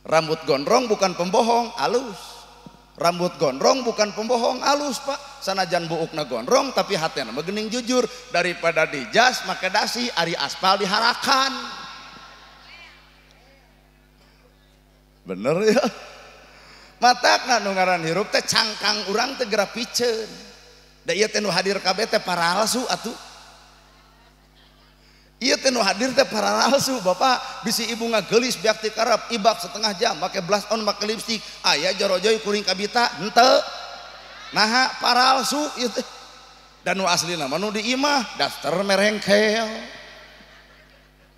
Rambut gondrong bukan pembohong, alus. Rambut gondrong bukan pembohong, alus pak. Sanajan buukna gondrong tapi hatena mah geuning jujur. Daripada di jas make dasi ari aspal diharakan. Bener ya. Matakna nu ngaran hirup teh cangkang urang teh geura piceun. Da ieu teh nu hadir kabeh teh paralsu atuh. Ieu teh nu hadir teh paralsu bapak. Bisi ibu ngageulis beak ti karep ibak setengah jam make blush on make lipstick aya jorojoy kuring kabita henteu. Naha paralsu ieu teh. Dan nu aslina mah nu di imah daftar merengkel.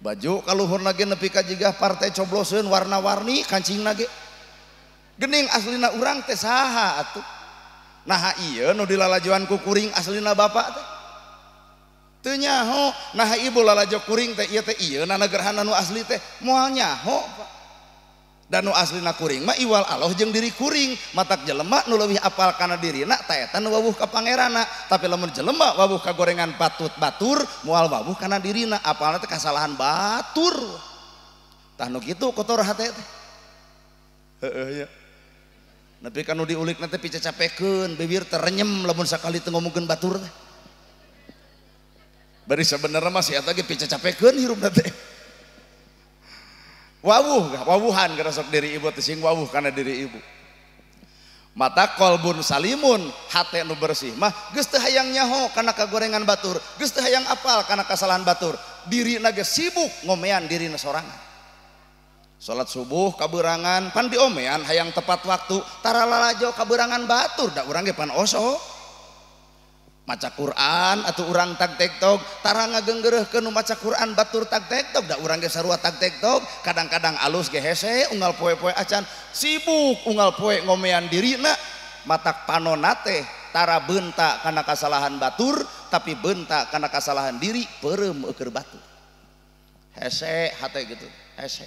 Baju kaluhurna ge nepi ka jiga partai cobloseun warna-warni kancingna ge. Gening aslina urang teh saha atuh. Naha ieu nu dilalajoan ku kuring aslina bapak teh. Teu nyaho, naha ibu lalajo kuring teh ieu teh ieu nana gerhana nu asli teh moal nyaho Pak. Dan nu aslina kuring mah iwal Allah jeung diri kuring, matak jelema nu leuwih apal kana dirina ta eta nu wawuh ka pangeranna. Tapi lamun jelema wawuh ka gorengan patut batur moal wawuh kana dirina, apalna teh kasalahan batur. Tah nu kitu kotor hate teh. Heeh ya. Nepi ka nu diulikna teh picacapekeun, bibir terenyem lamun sakali teu ngomongkeun batur teh. Bari sebenarnya masih eta ge picacapekeun hirupna teh. Wawuh, wawuhan geura sok diri ibu teh sing wawuh kana diri ibu. Mata kolbun salimun, hate nu bersih mah geus teu hayang nyaho kana kagorengan batur, geus teu hayang apal kana kasalahan batur. Dirina ge sibuk ngomean dirina sorangan. Salat subuh kaberangan pan diomean hayang tepat waktu, tara lalajo kaberangan batur da urang ge pan oso. Maca Quran atau urang tag tektok tara ngagenggereuhkeun nu maca Quran batur tag tektok da urang ge sarua tag tektok. Kadang-kadang alus ge hese unggal poe-poe acan sibuk unggal poe ngomean dirina. Matak panona teh tara beunta kana kasalahan batur tapi beunta kana kasalahan diri peureum eukeun batur. Hese hate gitu hese.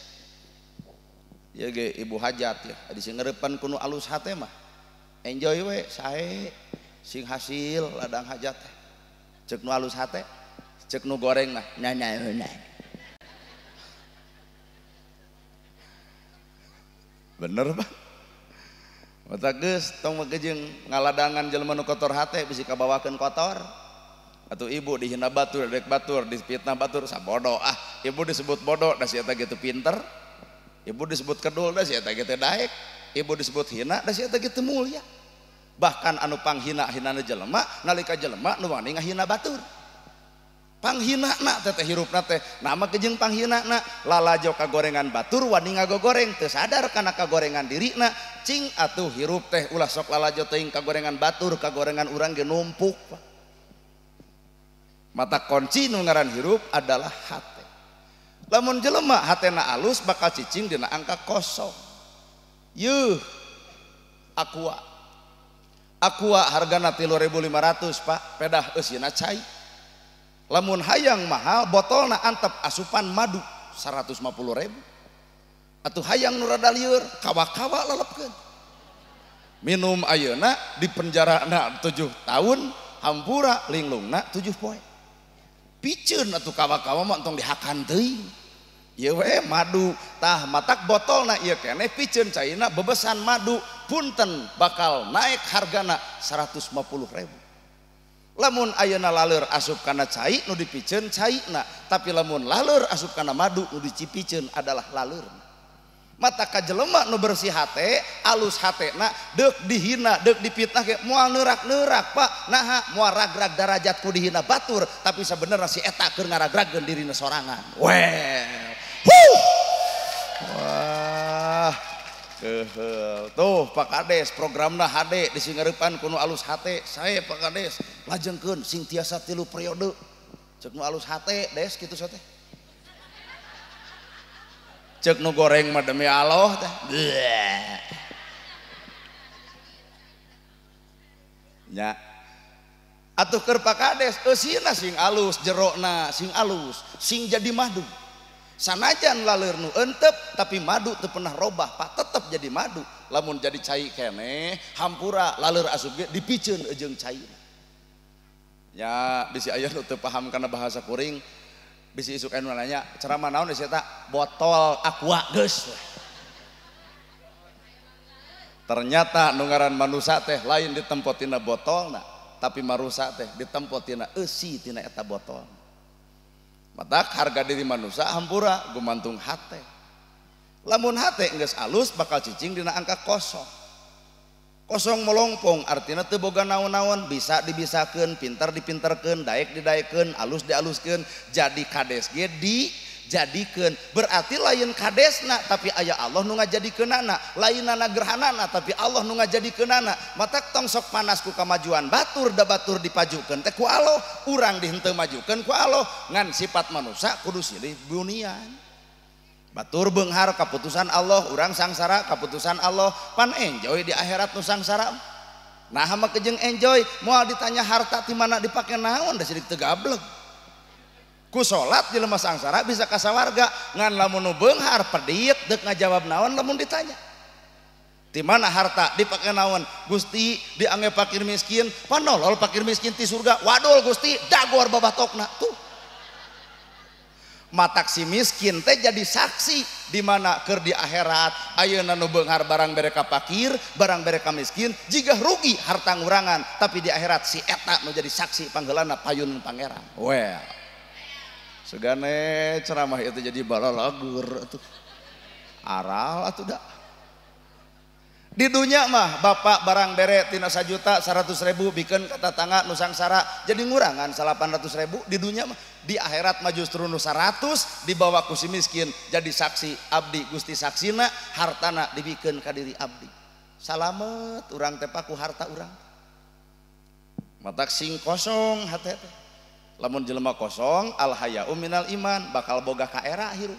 Ieu ge ibu hajat ya di singeurepan ku nu alus hate mah enjoy we sae sing hasil ladang hajat teh. Cek nu alus hate, cek nu goreng mah nah nah nah. Bener Pak. Mata geus tong mah jeung ngaladangan jelema nu kotor hate bisi kabawakeun kotor. Atuh ibu dihina batur, dek batur, difitnah batur sabodo ah. Ibu disebut bodoh da si eta gitu pinter. Ibu disebut kedul da si eta gitu daek. Ibu disebut hina da si eta gitu mulia. Bahkan anu panghina-hinana jelema nalika jelema nu wani ngahina batur. Panghinana teh teh hirupna teh nama kejeng panghinana lalajo kagorengan batur wani ngagogoreng teu sadar kana kagorengan dirina. Cing atuh hirup teh ulah sok lalajo teuing kagorengan batur, kagorengan urang ge numpuk. Mata kunci nu ngaran hirup adalah hate. Lamun jelema hatena alus bakal cicing dina angka kosong. Yeuh aqua. Aqua hargana 3.500 Pak, pedah eusina cai. Lamun hayang mahal botolna antep asupan madu 150.000. Atuh hayang nu rada lieur kawa-kawa lelepkeun. Minum ayeuna di penjarana 7 tahun, hampura linglungna 7 poe. Piceun atuh kawa-kawa mah entong dihakan teuing. Ieu we madu tah matak botolna ieu keneh piceun caina bebesan madu punten bakal naik hargana 150.000. Lamun ayeuna laleur asup kana cai nu dipiceun caina, tapi lamun laleur asup kana madu nu dicipiceun adalah laleurna. Mata ka jelema nu bersih hate, alus hatena, deuk dihina, deuk dipitnah ge moal neurak-neurak Pak. Naha moal ragrag darajat ku dihina batur, tapi sabenerna si eta keur ngaragragkeun dirina sorangan. Well. Huh. Wah, keuheul. Tuh Pak Kades programna HD di singeurepan ku nu alus hate. Sae Pak Kades lajengkeun sing tiasa 3 periode. Ceuk nu alus hate des kitu teh. Ceuk nu goreng mah demi Allah teh. Nya. Atuh keur Pak Kades eusina sing alus, jerona sing alus, sing jadi madu. Sanajan laleur nu entep tapi madu teu pernah robah Pak, tetep jadi madu. Lamun jadi cai keneh hampura laleur asup ge dipiceun jeung cai. Ya bisi aya nu teu paham kana bahasa kuring, bisi isuk anu nanya ceramah naon si eta botol aqua geus. Ternyata nu ngaran manusa teh lain ditempo tina botolna, tapi marusa teh ditempo tina eusi tina eta botol. Matak harga diri manusa hampura gumantung hate. Lamun hate geus alus bakal cicing dina angka kosong. Kosong melongpong artinya teu boga naon-naon, bisa dibisakeun, pintar dipintarkeun, daek didaekeun, alus dialuskeun, jadi kades ge dijadikeun. Berarti lain kadesna tapi aya Allah nu ngajadikeunana, lainana gerhanana tapi Allah nu ngajadikeunana. Matak tong sok panas ku kamajuan batur, da batur dipajukeun teh ku Allah, urang dihenteu majukeun ku Allah. Ngan sifat manusia kudu silih bunian. Batur beunghar kaputusan Allah, urang sangsara kaputusan Allah, pan enjoy di akhirat nu sangsara. Nah mah kejeng enjoy, moal ditanya harta ti mana dipake naon da sidik teu gablek. Ku salat jelema sangsara bisa ka sawarga, ngan lamun nu beunghar pedit deuk ngajawab naon lamun ditanya. Ti mana harta dipake naon? Gusti diangge fakir miskin, panolol fakir miskin ti surga. Wadul Gusti dagor babatokna tuh. Matak si miskin teh jadi saksi di mana keur di akhirat ayeuna nu beunghar barang bere ka fakir, barang bere ka miskin, jiga rugi harta ngurangan, tapi di akhirat si eta nu jadi saksi panggeulana payun pangeran. Well. Sugane ceramah itu jadi balalagur atuh. Aral atuh da. Di dunya mah bapak barang bere tina 1.100.000 bikeun ka tatangga nu sangsara jadi ngurangan 800.000 di dunya mah. Di akhirat mah justru nu 100 dibawa ku si miskin jadi saksi abdi Gusti saksina hartana dibikeun ka diri abdi. Salamet urang teh ku harta urang. Matak sing kosong hate teh. Lamun jelema kosong al haya'u minal iman bakal boga ka era hirup.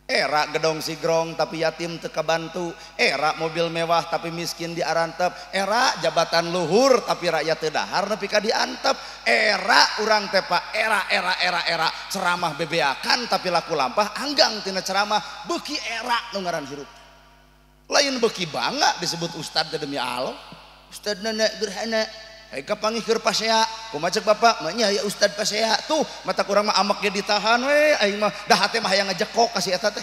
Era gedong sigrong tapi yatim teu kabantu, era mobil mewah tapi miskin diarantep, era jabatan luhur tapi rakyat teu dahar nepi ka diantep, era urang teh Pak, era era era era ceramah bebeakan tapi laku lampah anggang tina ceramah, beuki era nu ngaran hirup. Lain beuki bangga disebut ustad demi Allah. Ustad nenek gerhana. Hai kapanggih keur pasea, kumaha cek bapak? Mah nya ya ustad pasea. Tuh, mata kurang mah amek ge ditahan we, aing mah dah hate mah hayang ngajekok ka si eta teh.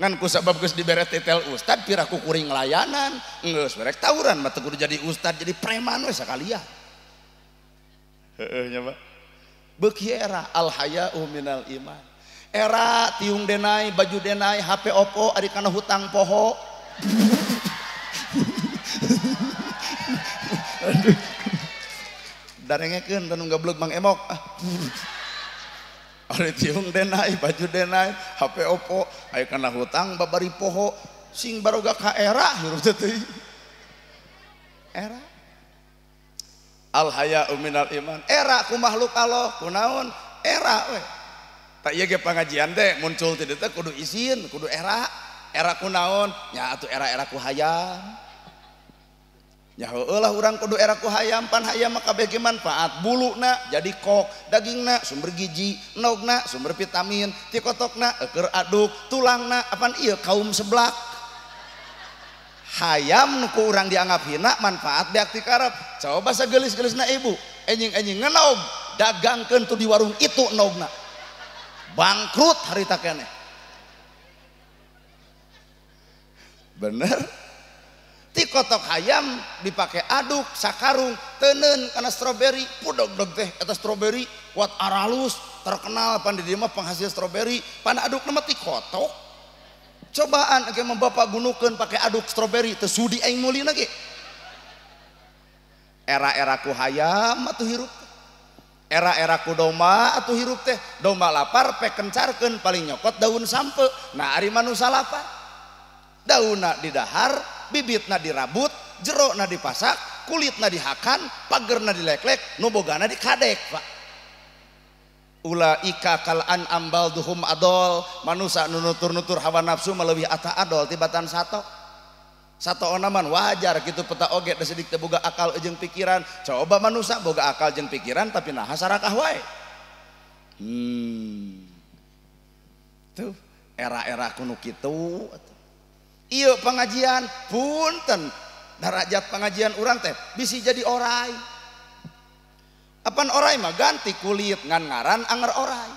Ngan ku sabab geus dibere titel ustad piraku kuring layanan, geus rek tawuran mah teu kudu jadi ustad jadi preman we sakalian. Heueuh nya Pak. Beuki era al haya'u minal iman. Era tiung denai, baju denai, HP Oppo ari kana hutang poho. Aduh. Darengekeun teu nu gableg Mang Emok. Ari tiung denai, baju denai, HP Oppo, aya kana hutang babari poho, sing baroga ka era hirup teh teuing. Era. Al haya'u minal iman. Era ku makhluk Allah, kunaon? Era we. Tak ieu ge pangajian teh muncul ti dieu teh kudu izin, kudu era. Era kunaon? Nya atuh era-era ku hayam. Ya heueuh lah urang kudu era ku hayam, pan hayam mah kabeh ge manfaat, buluna jadi kok, dagingna sumber gizi, endogna sumber vitamin, ti kotokna keur aduk, tulangna apan ieu kaum seblak. Hayam nu ku urang dianggap hina manfaat beak ti karep. Coba sageulis-geulisna ibu, enjing-enjing ngenog, dagangkeun tuh di warung itu endogna. Bangkrut harita keneh. Bener? Ti kotok hayam dipakai aduk sakarung teuneun kana stroberi pudog-dog teh eta stroberi kuat aralus terkenal pan di dieu mah penghasil stroberi pan adukna mah ti kotok. Cobaan ge mah bapak gunukeun pake aduk stroberi teu sudi aing meulina ge. Era-era ku hayam atuh hirup. Era-era ku domba atuh hirup teh. Domba lapar pek kencarkeun paling nyokot daun sampe. Nah ari manusa lapar. Daunna didahar, bibitna dirabut, jerona dipasak, kulitna dihakan, pagerna dileklek, nu bogana dikadek, Pak. Ulaika kal an'am bal duhum adol, manusa nu nutur-nutur hawa nafsu maleuwih ata adol tibatan sato. Sato onaman wajar kitu peta oge da sidik teu boga akal jeung pikiran. Coba manusa boga akal jeung pikiran tapi naha sarakah wae. Tuh, era-era kuno kitu. Iya pengajian punten darajat pengajian urang teh bisi jadi orai. Apan orai mah ganti kulit ngan ngaran anger orai.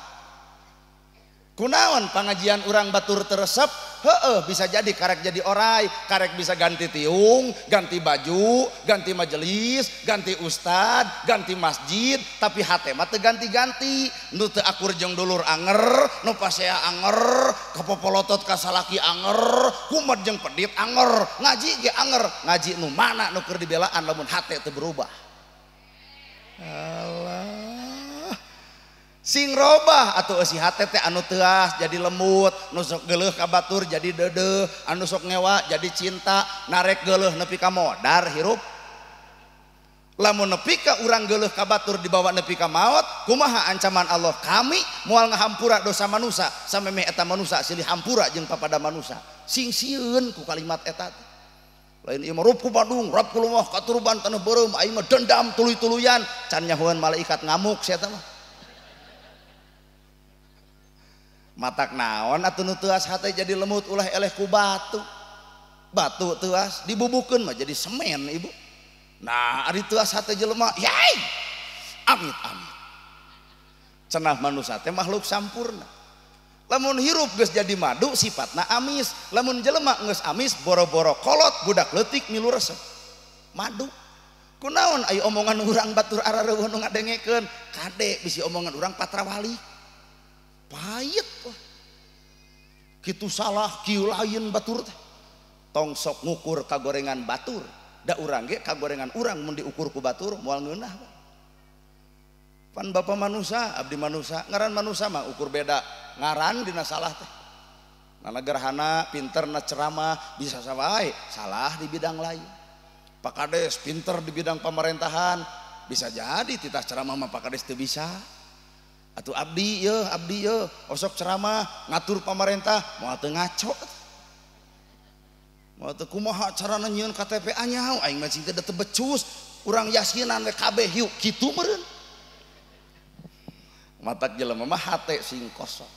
Kunaon pengajian urang batur teresep Heeh, bisa jadi karek jadi orai, karek bisa ganti tiung, ganti baju, ganti majelis, ganti ustad, ganti masjid, tapi hate mah teu ganti-ganti. Nu teu akur jeung dulur anger, nu pasea anger, kapopolotot ka salaki anger, kumat jeung pedit anger, ngaji ge anger, ngaji nu mana nu keur dibelaan lamun hate teu berubah. Allah. Sing robah atau eusi hate teh anu teuas jadi lembut, nu sok geuleuh ka batur jadi deudeuh, anu sok ngewa jadi cinta, narek geuleuh nepi ka modar hirup. Lamun nepi ka urang geuleuh ka batur dibawa nepi ka maot, kumaha ancaman Allah? Kami moal ngahampura dosa manusa samemeh eta manusa silih hampura jeung papada manusa. Sing sieun ku kalimat eta teh. Lain ieu mah rup ku Bandung, rap ku lumah katuruban taneuh beureum, aing mah dendam tuluy-tuluyan, can nyahoan malaikat ngamuk sia eta mah. Matak naon atuh nu teuas hate jadi lemut ulah eleh ku batu. Batu teuas dibubukeun mah jadi semen ibu. Nah ari teuas hate jelema yai amit amit. Cenah manusa teh makhluk sampurna. Lamun hirup geus jadi madu sifatna amis. Lamun jelema geus amis boro-boro kolot budak leutik milu resep. Madu. Kunaon aya omongan urang batur arareueuh nu ngadengekeun kade bisi omongan urang patrawali. Pahit wah. Kitu salah kieu lain batur teh. Tong sok ngukur kagorengan batur. Da urang ge kagorengan urang mun diukur ku batur moal ngeunah. Pan bapa manusa, abdi manusa, ngaran manusa mah ukur beda ngaran dina salah teh. Nana gerhana pinter na ceramah bisa sawae, salah di bidang lain. Pak Kades pinter di bidang pemerintahan, bisa jadi titah ceramah mah Pak Kades teu bisa. Atuh abdi ye osok ceramah ngatur pamarentah moal teu ngaco. Moal teu kumaha carana nyieun KTP anyau aing mah cing teu becus urang yasinan we kabeh yuk kitu meureun. Matak jelema mah hate sing kosong.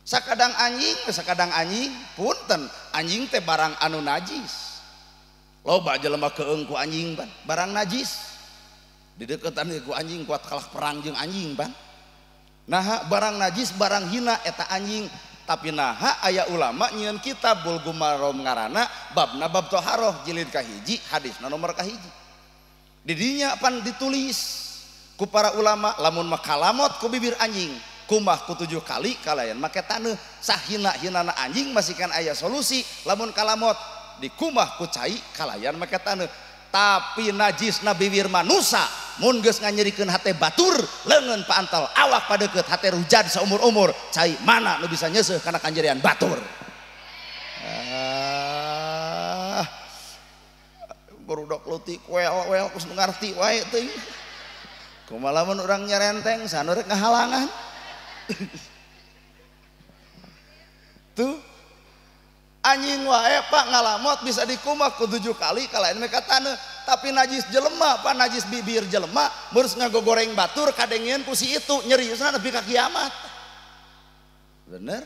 Sakadang anjing punten anjing teh barang anu najis. Loba jelema keung ku anjing pan barang najis. Dideketan ku anjing kuat kalah perang jeung anjing pan. Naha barang najis barang hina eta anjing, tapi naha aya ulama nyieun kitab Bulugh Maram ngaranna babna bab toharoh jilid kahiji hadisna nomor kahiji. Di dinya pan ditulis ku para ulama lamun mah kalamot ku bibir anjing kumbah ku 7 kali kalayan make taneuh. Sahina-hinana anjing masih kan aya solusi lamun kalamot dikumbah ku cai kalayan make taneuh. Tapi najisna bibir manusa mun geus nganyerikeun hate batur leungeun paantal awak padeukeut hate rujad saumur-umur cai mana nu bisa nyeuseuh kana kanjerian batur. Barudak leutik wel-wel geus ngarti wae teuing. Kumaha lamun urang nyerenteng sanu rek ngahalangan. Tuh anjing wae pak ngalamot bisa dikumbah ku 7 kali kalayan mereka taneuh. Tapi najis jelema pak najis bibir jelema terus ngagogoreng batur kadengeun ku si itu nyeriusna nepi ka kiamat. Bener?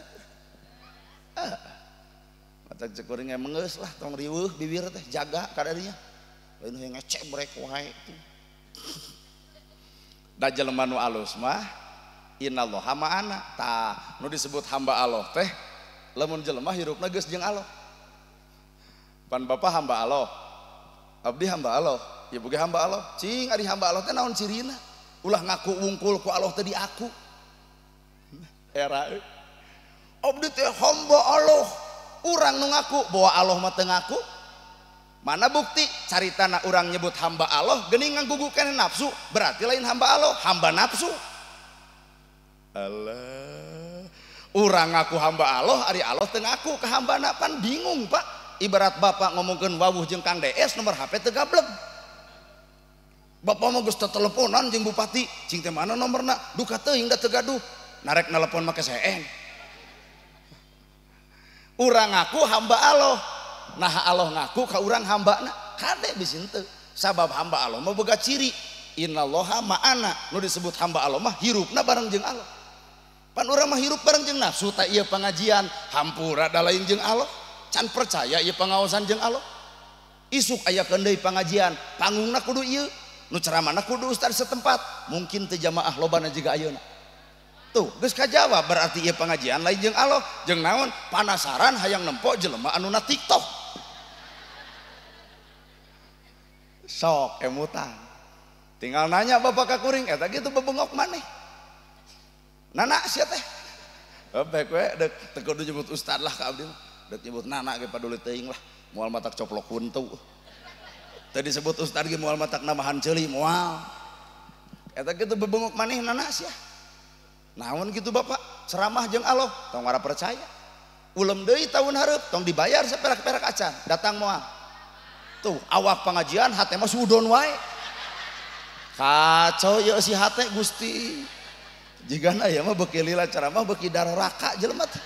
Matak cek kuring emang geus lah tong riweuh bibir teh jaga kadarinya. Lain hayang ngecebrek wae tuh. Da jelema nu alus mah innallaha ma'ana. Tah nu disebut hamba Allah teh lamun jelema hirupna geus jeung Allah. Pan bapa hamba Allah, abdi hamba Allah, ieu ge hamba Allah. Cing ari hamba Allah teh naon cirina? Ulah ngaku wungkul ku Allah teh diaku. Era abdi teh hamba Allah. Urang nu ngaku bahwa Allah mah teu ngaku. Mana bukti caritana urang nyebut hamba Allah geuning nganggugukeun nafsu, berarti lain hamba Allah, hamba nafsu. Allah. Urang ngaku hamba Allah, ari Allah teu ngaku ka hambana pan bingung pak. Ibarat bapak ngomongkeun wawuh jeung Kang DS nomor HP teu gableg. Bapak mah geus teteleponan jeung bupati, cing teh mana nomorna? Duka teuing da teu gaduh. Narek nelepon make seeng. Urang ngaku hamba Allah. Nah Allah ngaku ka urang hambana, kade bisi henteu. Sabab hamba Allah mah boga ciri. Innallaha ma'ana. Nu disebut hamba Allah mah hirupna bareng jeung Allah. Pan urang mah hirup bareng jeung nafsu tak ieu pengajian hampura da lain jeung Allah. Can percaya ieu pengaosan jeung Allah. Isuk aya deui pengajian, panggungna kudu ieu, nu ceramahna kudu ustaz setempat, mungkin teu jamaah lobana jiga ayeuna. Tuh geus kajawab berarti ieu pengajian lain jeung Allah jeung naon panasaran hayang nempo jelema anu na TikTok. Sok emutan. Tinggal nanya bapak ka kuring eta kitu bebengok maneh. Nana sia teh. Baik we deuk teu kudu nyebut ustad lah ka abdi mah. Deuk nyebut nana ge paduli teuing lah. Moal matak coplok huntu. Teu disebut ustad ge moal matak namahan ceuli moal. Eta kitu bebengok maneh nana sia. Naon gitu bapak ceramah jeung Allah tong ngara percaya. Ulem deui tahun hareup tong dibayar saperak-perak acan datang moal. Tuh awak pengajian hate mah sudon wae. Kacau ieu si hate Gusti. Jigana ieu mah beuki lila ceramah beuki daroraka jelema teh.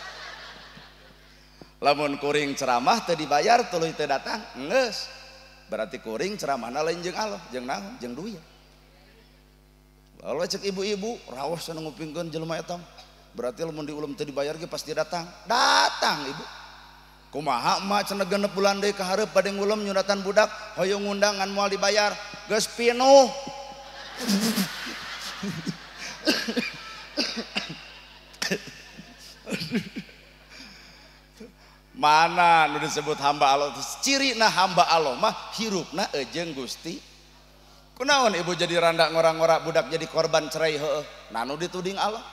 Lamun kuring ceramah teu dibayar tuluy teu datang geus. Berarti kuring ceramahna lain jeung Allah jeung naon jeung duit. Lalu cek ibu-ibu rawas anu ngupingkeun jelema eta berarti lamun diulem teu dibayar ge pasti datang. Datang ibu. Kumaha emak cenah genep bulan deui ka hareup bade ngulem nyunatan budak hoyong ngundang ngan moal dibayar geus pinuh. Mana nu disebut hamba Allah cirina hamba Allah mah hirupna jeung Gusti. Kunaon ibu jadi randa ngora-ngora budak jadi korban cerai heueuh. Nah nu dituding Allah.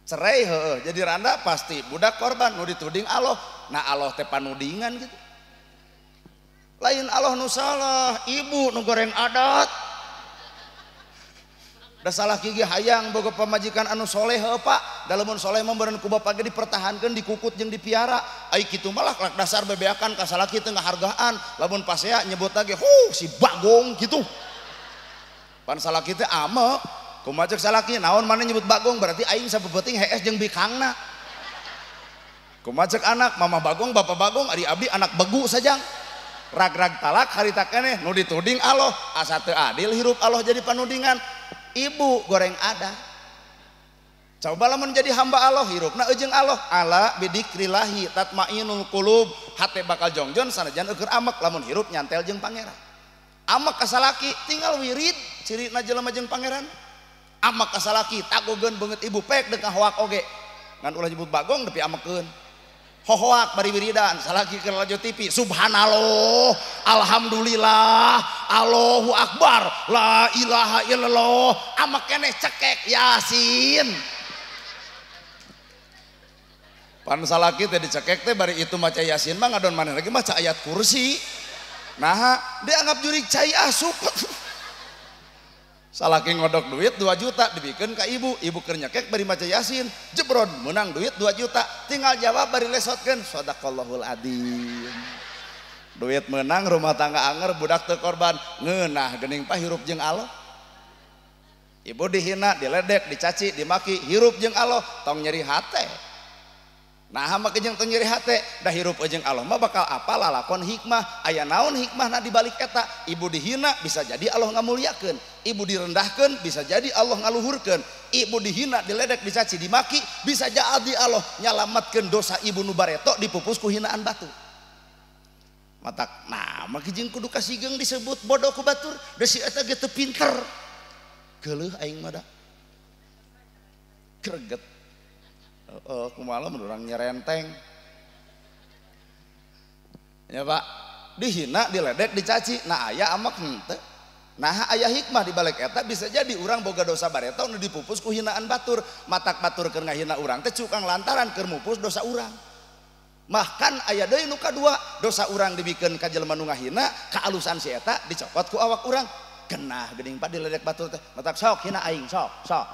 Cerai heueuh jadi randa pasti budak korban nu dituding Allah. Nah Allah teh panudingan gitu. Lain Allah nu salah, ibu nu goreng adat. Da salah gigi hayang boga pamajikan anu soleh heueuh Pak. Da lamun soleh mah meureun ku bapak ge dipertahankeun dikukut jeung dipiara. Ai kitu mah lah dasar bebeakan ka salaki teu ngahargaan. Lamun pasea nyebut lagi, "Huh, si Bagong" gitu. Pan salaki teh amek. Kumaha cek salaki, naon maneh nyebut Bagong berarti aing sapeupeting hees jeung bikangna. Kumaha cek anak, mama Bagong, bapak Bagong, ari abdi anak begu sajang. Rag-rag talak harita keneh nu dituding Allah, asa teu adil hirup Allah jadi panudingan. Ibu goreng ada. Coba lamun jadi hamba Allah hirupna eujeung Allah. Ala bidikrillahi tatmainul qulub. Hate bakal jongjon sanajan eueur amek lamun hirup nyantel jeung pangeran. Amek ka salaki tinggal wirid cirina jelema jeung pangeran. Amek ka salaki tagogeun beungeut ibu pek deuk ngahoak oge. Ngan ulah nyebut Bagong depi amekeun. Hohoak bari wiridan salaki keur lalajo TV subhanallah alhamdulillah Allahu akbar la ilaha illallah amek keneh cekek yasin. Pan salaki teh dicekek teh bari itu maca yasin mah ngadon maneh lagi maca ayat kursi. Nah dianggap jurig cai asup. Salaki ngodok duit 2 juta dibikeun ka ibu, ibu keur nyekek bari maca yasin, jebron menang duit 2 juta, tinggal jawab bari lesotkeun sadaqallahul adzim. Duit menang rumah tangga anger budak teu korban, ngeunah geuning pa hirup jeung Allah. Ibu dihina, diledek, dicaci, dimaki, hirup jeung Allah tong nyeri hate. Nah mah jeung tong nyeri hate, da hirup jeung Allah mah bakal apa lalakon hikmah, aya naon hikmahna di balik eta. Ibu dihina bisa jadi Allah ngamuliakeun, ibu direndahkeun bisa jadi Allah ngaluhurkeun, ibu dihina, diledek, dicaci, dimaki bisa jadi Allah nyalamatkeun dosa ibu nu bareto dipupus ku hinaan batu. Matak nah mah jeung kudu kasigeung disebut bodoh ku batur, da si eta ge teu pinter. Geuleuh aing mah da. Greget. Oh, kumaha mun urang nyerenteng. Ya Pak, dihina, diledek, dicaci, nah aya amek henteu. Nah aya hikmah di balik eta bisa jadi urang boga dosa bareto nu dipupus ku hinaan batur. Matak batur keur ngahina urang teh cukang lantaran keur mupus dosa urang. Bahkan aya deui nu kadua, dosa urang dibikeun ka jelema nu ngahina, kaalusan si eta dicokot ku awak urang. Genah geuning Pak diledek batur teh. Matak sok hina aing sok, sok.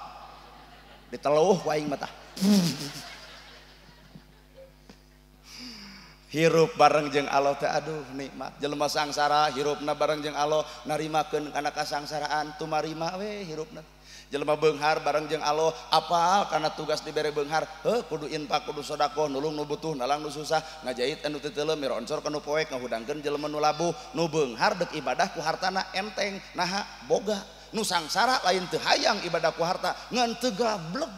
Diteluh ku aing mah tah. Hirup bareng jeung Allah teh aduh nikmat. Jelema sangsara hirupna bareng jeung Allah narimakeun kana kasangsaraan tumarima we hirupna. Jelema beunghar bareng jeung Allah apal kana tugas dibere beunghar, heuh kudu infak kudu sedekah nulung nu butuh nalang nu susah ngajait anu teu teuleum miroonsor ka nu poek ngahudangkeun jelema nu labuh. Nu beunghar deuk ibadah ku hartana enteng naha boga. Nu sangsara lain teu hayang ibadah ku harta ngan teu gableg.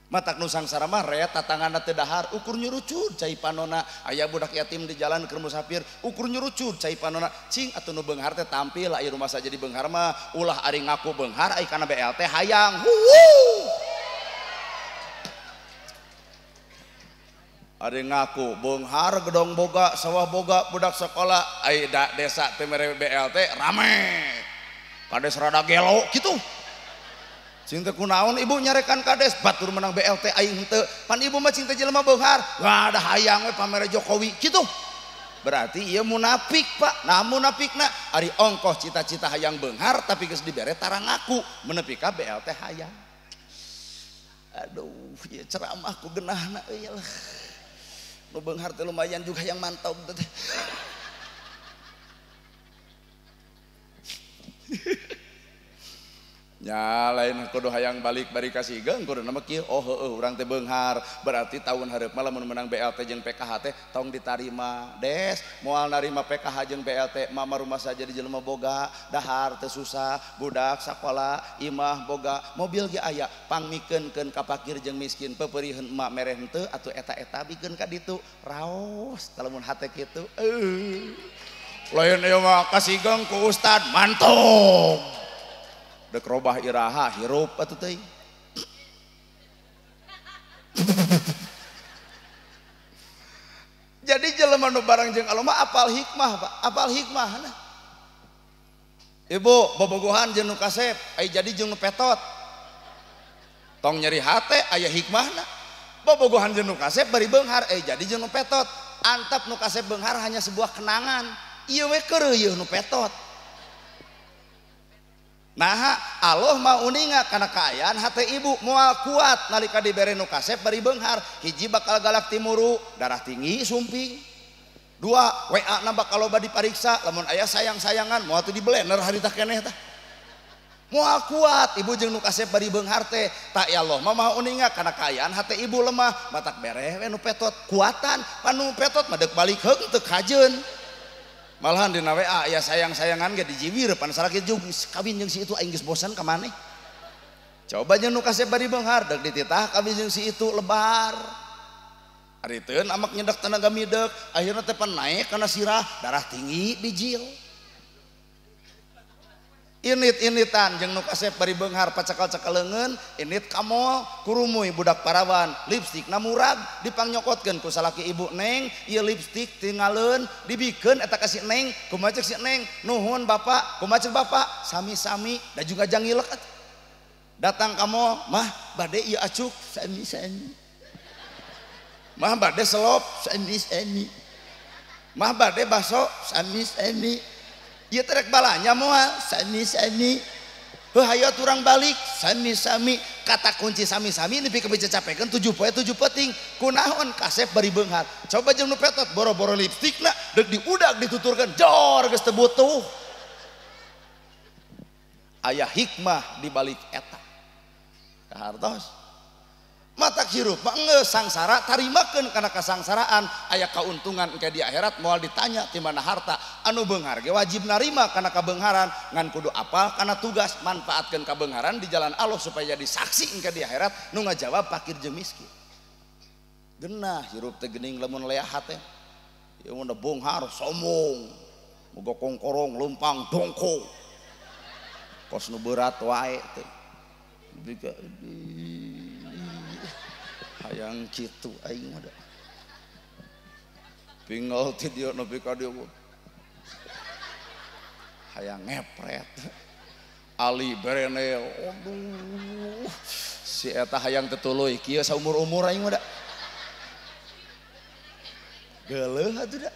Matak nu sangsara mah rea tatanganna teu dahar ukur nyurucud cai panona aya budak yatim di jalan keur musafir ukur nyurucud cai panona cing atuh nu beunghar teh tampil aya rumah saja di beunghar mah ulah ari ngaku beunghar ai kana BLT hayang huhu ari ngaku beunghar gedong boga sawah boga budak sekolah ai da desa teh mere BLT rame kades rada gelo kitu. Cing teh kunaon ibu nyarekan kades batur menang BLT aing henteu pan ibu mah cing teh jelema beunghar wah da hayang we pamere Jokowi kitu. Berarti ieu munafik Pak. Nah munafikna ari ongkoh cita-cita hayang beunghar tapi geus dibere tara ngaku menepi ka BLT hayang. Aduh ieu ceramah ku geunahna euy lah. Nu beunghar teh lumayan juga yang mantau teh. Nya lain kudu hayang balik bari kasih geung kudu nama kieu oh heueuh urang teh beunghar berarti tahun hareup mah lamun menang BLT jeung PKH teh tong ditarima des moal narima PKH jeung BLT mama rumah saja di jelema boga dahar teu susah budak sakola imah boga mobil ge aya pangmikeunkeun ka fakir jeung miskin pepeuriheun emak mere henteu atuh eta-eta bikeun ka ditu raos lamun hate kitu eueuh lain ieu mah kasih geung ku ustad mantog dek robah iraha hirup atuh teuing. Jadi jelema nu bareng jeung Allah mah apal hikmah Pak, apal hikmahna. Ibu bobogohan jeung nu kasep, ai jadi jeung nu petot. Tong nyeri hate aya hikmahna. Bobogohan jeung nu kasep bari beunghar, ai jadi jeung nu petot. Antap nu kasep beunghar hanya sebuah kenangan. Ieu we keureuyeun nu petot. Nah, Allah mau uninga karena kaayaan hati ibu moal kuat nalika dibere nu kasep bari beunghar hiji bakal galak timuru darah tinggi sumping dua WA na bakal loba dipariksa lamun aya sayang-sayangan moal teu di blender harita keneh tah moal kuat ibu jeung nu kasep bari beunghar teh tak ya Allah mah maha uninga karena kaayaan hati ibu lemah matak bereh we nu petot kuatan pan nu petot mah deuk balik heung teu kajeun. Malahan dina WA ya sayang-sayangan ge dijiwir pan salaki jeung kawin jeung si itu aing geus bosan ka maneh. Coba jeung nu kasep bari beunghar deuk dititah kawin jeung si itu lebar. Ari teu amak nyedak tenaga midek akhirna teh pan naek kana sirah darah tinggi bijil. Init-initan jeung nu kasep bari beunghar pacakal-cakal leungeun init ka mall kurumuy budak parawan lipstikna murag dipangnyokotkkeun ku salaki ibu neng ieu lipstik tingaleun dibikeun eta ka si neng kumaha ceuk si neng nuhun bapak kumaha ceuk bapak sami-sami da juga jangilek atuh datang ka mall mah bade ieu acuk sami-sami mah bade selop sami-sami mah bade baso sami-sami ieu terek balanya moal sami-sami heuh hayo turang balik sami-sami kata kunci sami-sami nepi ka capekeun 7 poe 7 peuting kunaon kasep bari beunghar coba jeung nu petot boro-boro lipstikna deuk diudag dituturkeun jor geus teu butuh aya hikmah di balik eta kahartos matak hirup mah geus sangsara tarimakeun kana kasangsaraan aya kauntungan engke di akhirat moal ditanya ti mana harta anu beunghar ge wajib narima kana kabeungharan ngan kudu apal kana tugas manfaatkeun kabeungharan di jalan Allah supaya jadi saksi engke di akhirat nu ngajawab fakir jeung miskin. Geunah hirup teh geuning lamun leah teh ieu mun beunghar sombong moga kongkorong leumpang dongko kos nu berat wae teh hayang kitu aing mah da pinggal ti dieu nepi ka dieu hayang ngepret Ali berene aduh si eta hayang tetuluy kieu saumur-umur aing mah da geuleuh atuh da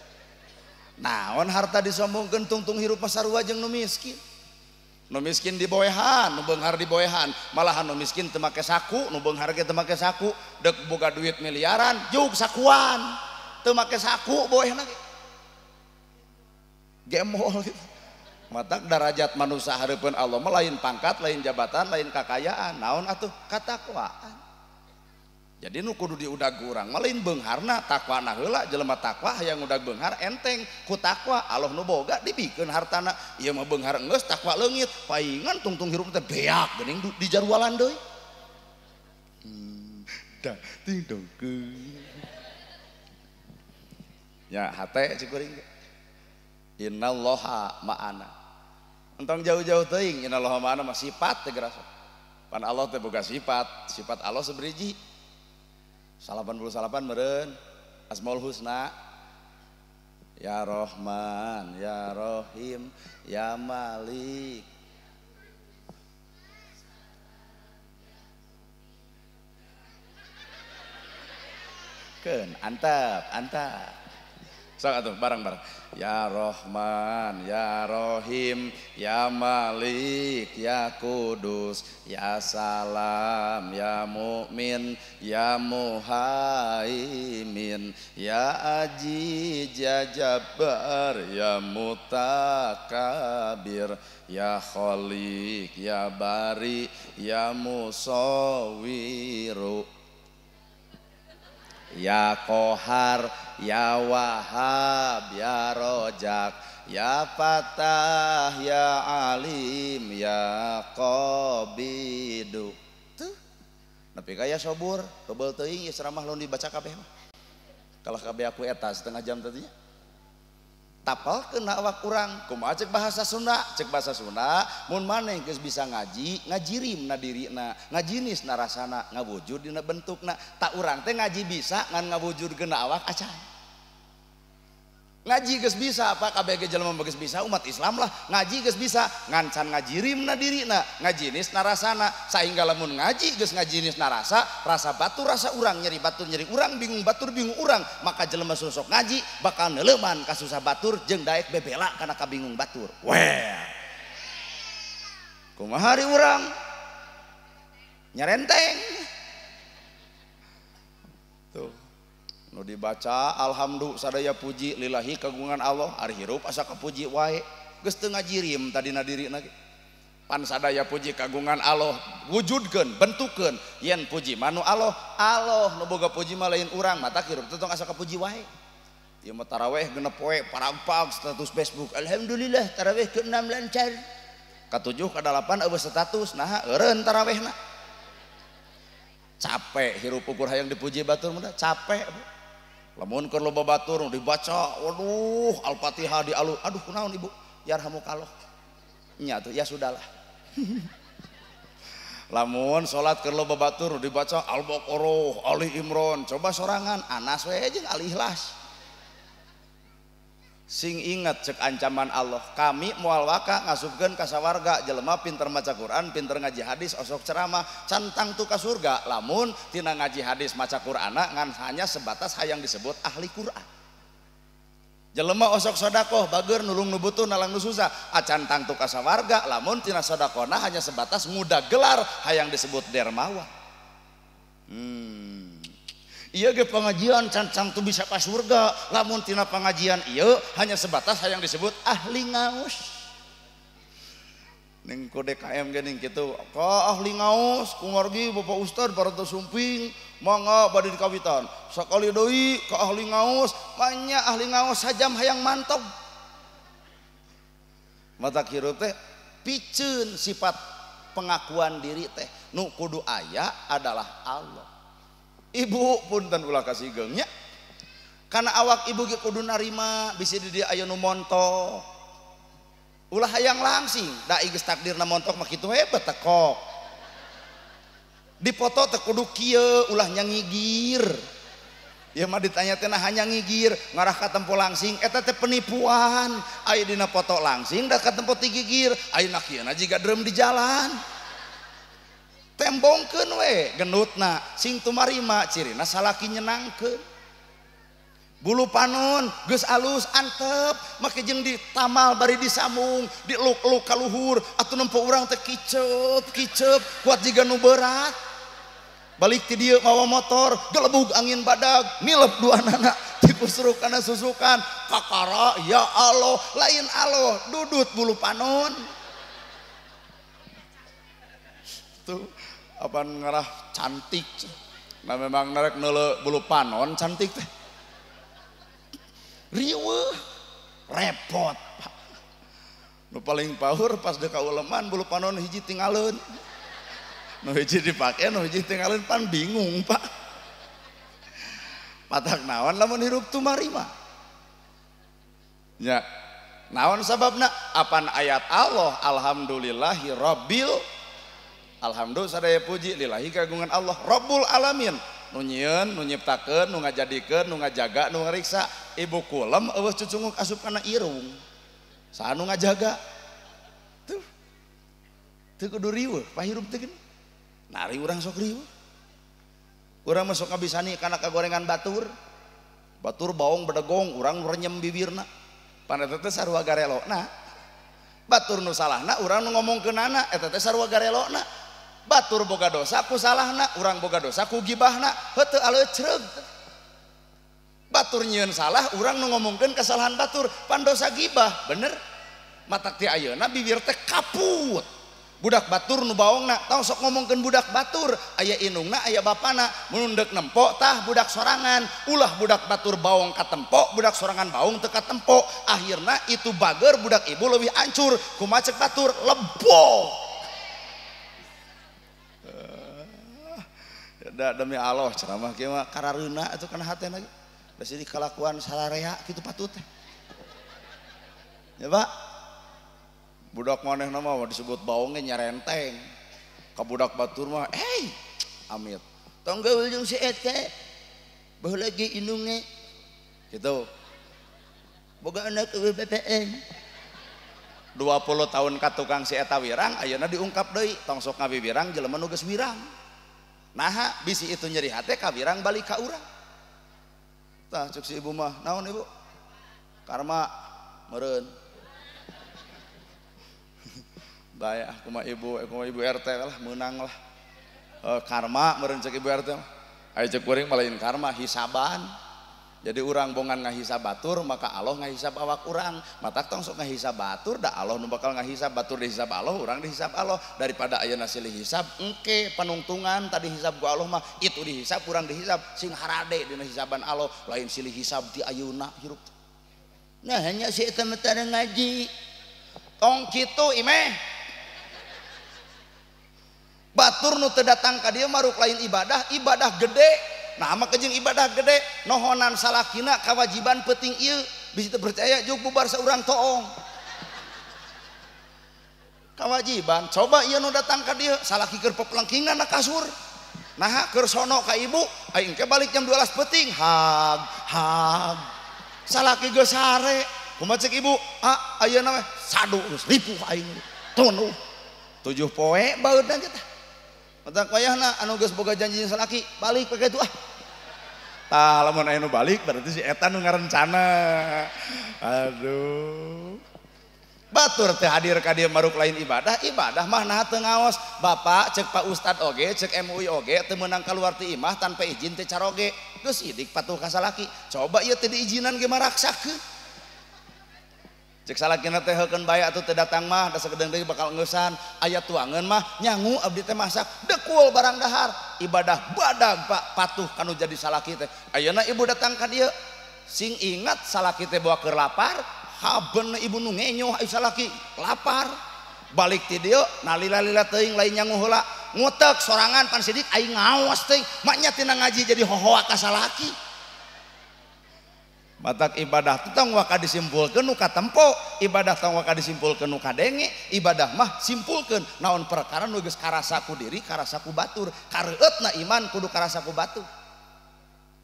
naon harta disombongkeun tungtung hirup mah sarua jeung nu miskin. Nu miskin diboehan, nu beunghar diboehan, malahan nu miskin teu make saku, nu beunghar ge teu make saku, deuk boga duit miliaran juk sakuan, teu make saku boehna ge. Gemol gitu. Matak darajat manusia hareupeun Allah mah lain pangkat, lain jabatan, lain kakayaan, naon atuh katakwaan. Jadi nu kudu diudag urang mah lain beungharna, takwana heula jelema takwa hayang udag beunghar enteng ku takwa Allah nu boga dibikeun hartana ieu mah beunghar geus takwa leungit paingan tungtung hirup teh beak geuning di jarwalan deui. Dang ting dong ya hate cikuring innallaha ma'ana. Entong jauh-jauh teuing innallaha ma'ana mah sifat teh gerasa. Pan Allah teh boga sifat, sifat Allah seberiji. 88 meureun Asmaul Husna. Ya Rahman, ya Rahim, ya Malik. Keun antap, antap. Sok atuh bareng-bareng. Ya Rahman, ya Rahim, ya Malik, ya Kudus, ya Salam, ya Mukmin, ya Muhaimin, ya Aziz, ya Jabbar, ya Mutakabir, ya Khaliq, ya Bari, ya Musawwiru, ya Kohar, ya Wahab, ya Rojak, ya Fatah, ya Alim, ya Qabidu. Tuh. Nepi ka ya Sobur, tebel teuing ieu ceramah lamun dibaca kabeh mah. Kalah kabeh aku eta setengah jam tadinya. Tapalkeun awak urang, kumaha cek bahasa Sunda? Cek bahasa Sunda, mun maneh geus bisa ngaji, ngajirim na dirina, ngajinis na rasana, ngawujud dina bentukna. Tak urang teh ngaji bisa ngan ngawujudkeun awak acan. Ngaji geus bisa apa kabeh ge jelema geus bisa umat Islam lah, ngaji geus bisa ngan can ngajirim na dirina, ngajinis na rasana, sahingga lamun ngaji geus ngajinis na rasa, rasa batur rasa urang, nyeri batur nyeri urang, bingung batur bingung urang, maka jelema sosok ngaji bakal neuleman ka susah batur jeung daek bebela kana kabingung batur. Weh. Kumaha hari urang? Nyerenteng. Tuh. Nu dibaca alhamdulillah sadaya puji lillahi kagungan Allah, ari hirup asa kapuji wae geus teu ngajirim tadina dirina ge. Pan sadaya puji kagungan Allah wujudkeun bentukkeun yen puji mah nu Allah, Allah nu boga puji mah lain urang, mata hirup teh tong asa kapuji wae. Ieu mah taraweh genep poe paragpag status Facebook alhamdulillah taraweh ke-6 lancar, ka-7 ka-8 eueuh status naha eureun tarawehna. Capek hirup ukur hayang dipuji batur mah capek. Lamun keur loba batur dibaca, waduh Al-Fatihah dialu, aduh kunaon ibu, yarhamukallah. Nya tuh ya sudahlah. Lamun salat keur loba batur dibaca Al-Baqarah, Ali Imran, coba sorangan Anas we jeung Al-Ikhlas. Sing inget cek ancaman Allah, kami moal waka ngasupkeun ka sawarga jelema pinter maca Quran, pinter ngaji hadis, osok ceramah, cantang tu ka surga. Lamun tina ngaji hadis maca Qur'ana ngan hanya sebatas hayang disebut ahli Quran. Jelema osok sodakoh bager nulung nu butuh nalang nu susah, acan tangtu ka sawarga. Lamun tina sodakohna hanya sebatas muda gelar hayang disebut dermawan. Iya ge pengajian cancang tuh bisa ka surga, lamun tina pengajian iya hanya sebatas hayang disebut ahli ngaos. Ning ku DKM ge ning kitu, ka ahli ngaos kumargi Bapak Ustad parantos sumping mangga bade dikawitan. Sakali deui ka ahli ngaos, banyak ahli ngaos sajam hayang mantog. Mata hirup teh piceun sifat pengakuan diri teh nu kudu aya adalah Allah. Ibu punten ulah kasigeung nya. Karena awak ibu ge kudu narima bisi di dieu aya nu montok. Ulah hayang langsing, da geus takdirna montok mah kitu we betekok. Dipoto teh kudu kieu ulah nyangigir. Ieu mah ditanya teh nah hanya ngigir, ngarah ka tempo langsing eta teh penipuan. Aya dina foto langsing da ka tempo ti gigir, ayeuna kieu na jiga drum di jalan. Tembongkeun we gendutna sing tumarima cirina salaki nyenangkeun. Bulu panon geus alus antep make jeung ditamal bari disambung diluk-luk ka luhur atuh nempo urang teh kicep kicep kuat jiga nu berat. Balik ti dieu mawa motor gelebug angin badag nilep duanana tikusruk kana susukan kakara ya Allah lain Allah dudut bulu panon. Tuh apa ngarah cantik, nah memang narek neule bulu panon cantik teh riweuh repot Pak. Nu paling paur pas deka uleman bulu panon hiji tinggalin, nu hiji dipake nu hiji tinggalin pan bingung Pak. Matak naon lamun hirup tumarima. Nya. Naon sababna? Apan ayat Allah alhamdulillahi rabbil alhamdulillah sadaya puji lillahi kagungan Allah Rabbul alamin. Nu nyieun, nu nyiptakeun, nu ngajadikeun, nu ngajaga, nu ngariksa. Ibu kulem eueuh cucunguk asup kana irung. Saha nu ngajaga? Tuh. Teu kudu riweuh, pahirup teh geuning. Nari urang sok riweuh. Urang mah sok ngabisani kana kagorengan batur. Batur baong bedegong, urang renyem bibirna. Pan eta teh sarua garelona. Batur nu salahna urang nu ngomongkeunana, eta teh sarua garelona. Batur boga dosa ku salahna, urang boga dosa ku gibahna, heuteut aleucreug. Batur nyieun salah, urang nu ngomongkeun kesalahan batur, pan dosa gibah, bener? Matak ti ayeuna bibir teh kaput. Budak batur nu baongna, tong sok ngomongkeun budak batur, aya indungna, aya bapana, mun deuk nempo tah budak sorangan, ulah budak batur baong katempo, budak sorangan baong teu katempo, akhirna itu bager budak ibu leuwih hancur, kumaha cek batur lebok. Da demi Allah ceramah kieu mah karareuna atuh kana hatena ge. Bisi kalakuan sararea kitu patut teh. Ya Pak. Budak manehna mah disebut baong ge nyarenteng. Ka budak batur mah eh amit. Tong gaul jeung si eta. Baheula ge indungna. Kitu. Boga anak eueuh BPN. 20 tahun ka tukang si eta wirang ayeuna diungkap deui tong sok ngabibirang jelema nu geus wirang. Naha bisi itu nyeri hate kawirang balik ka urang. Tah cek si ibu mah, naon ibu? Karma meureun. Bae ah kumaha ibu RT lah meunang lah. Karma meureun cek ibu RT mah. Aya cek kuring mah lain karma hisaban. Jadi urang bongan ngahisab batur maka Allah ngahisab awak urang. Matak tong sok ngahisab batur da Allah nu bakal ngahisab batur dihisab Allah, urang dihisab Allah. Daripada ayeuna silih hisab engke panungtungan tadi hisab ku Allah mah itu dihisab urang dihisab sing harade dina hisaban Allah lain silih hisab ti ayeuna hirup. Nah hanya si eta mah tara ngaji. Tong kitu imeh. Batur nu teu datang ka dieu maruk lain ibadah, ibadah gede. Nah mah kejeng ibadah gede nohonan salakina kewajiban penting ieu bisa percaya juk bubar saurang toong kewajiban coba ieu nu datang ka dieu salaki keur pepelengkingan na kasur nah keur sono ka ibu aing ke balik jam 12 peuting hag hag salaki geus sare kumaha cek ibu ah ayeuna mah sadu geus ripuh aing tunuh 7 poe baeudna ge tah. Matak wayahna anu geus boga janji jeung salaki balik pakai itu ah. Tah lamun aya nu balik berarti si eta nu ngarencana. Aduh. Batur teh hadir ka dieu maruk lain ibadah, ibadah mah naha teu ngaos. Bapak cek Pak Ustad oge, cek MUI oge teu meunang kaluar ti imah tanpa izin teh caroge. Geus idik patuh ka salaki. Coba ieu teh diizinan ge maraksakeun. Cek salakina teh heukeun bae atuh teu datang mah da sakedeung deui bakal ngeusan aya tuangeun mah nyangu abdi teh masak dekul barang dahar ibadah badag Pak patuh kanu jadi salaki teh ayeuna ibu datang ka dieu sing ingat salaki teh bawa keur lapar haben ibu nu ngenyoh ai salaki lapar balik ti dieu nalila-lila teuing lain nyangu heula ngutek sorangan pan sidik aing ngaos teuing maknya tina ngaji jadi hohoa ka salaki. Matak ibadah tong waka disimpulkeun nu katempo, ibadah tong waka disimpulkeun nu kadenge, ibadah mah simpulkeun naon perkara nu geus karasa ku diri, karasa ku batur, kareueutna iman kudu karasa ku batur.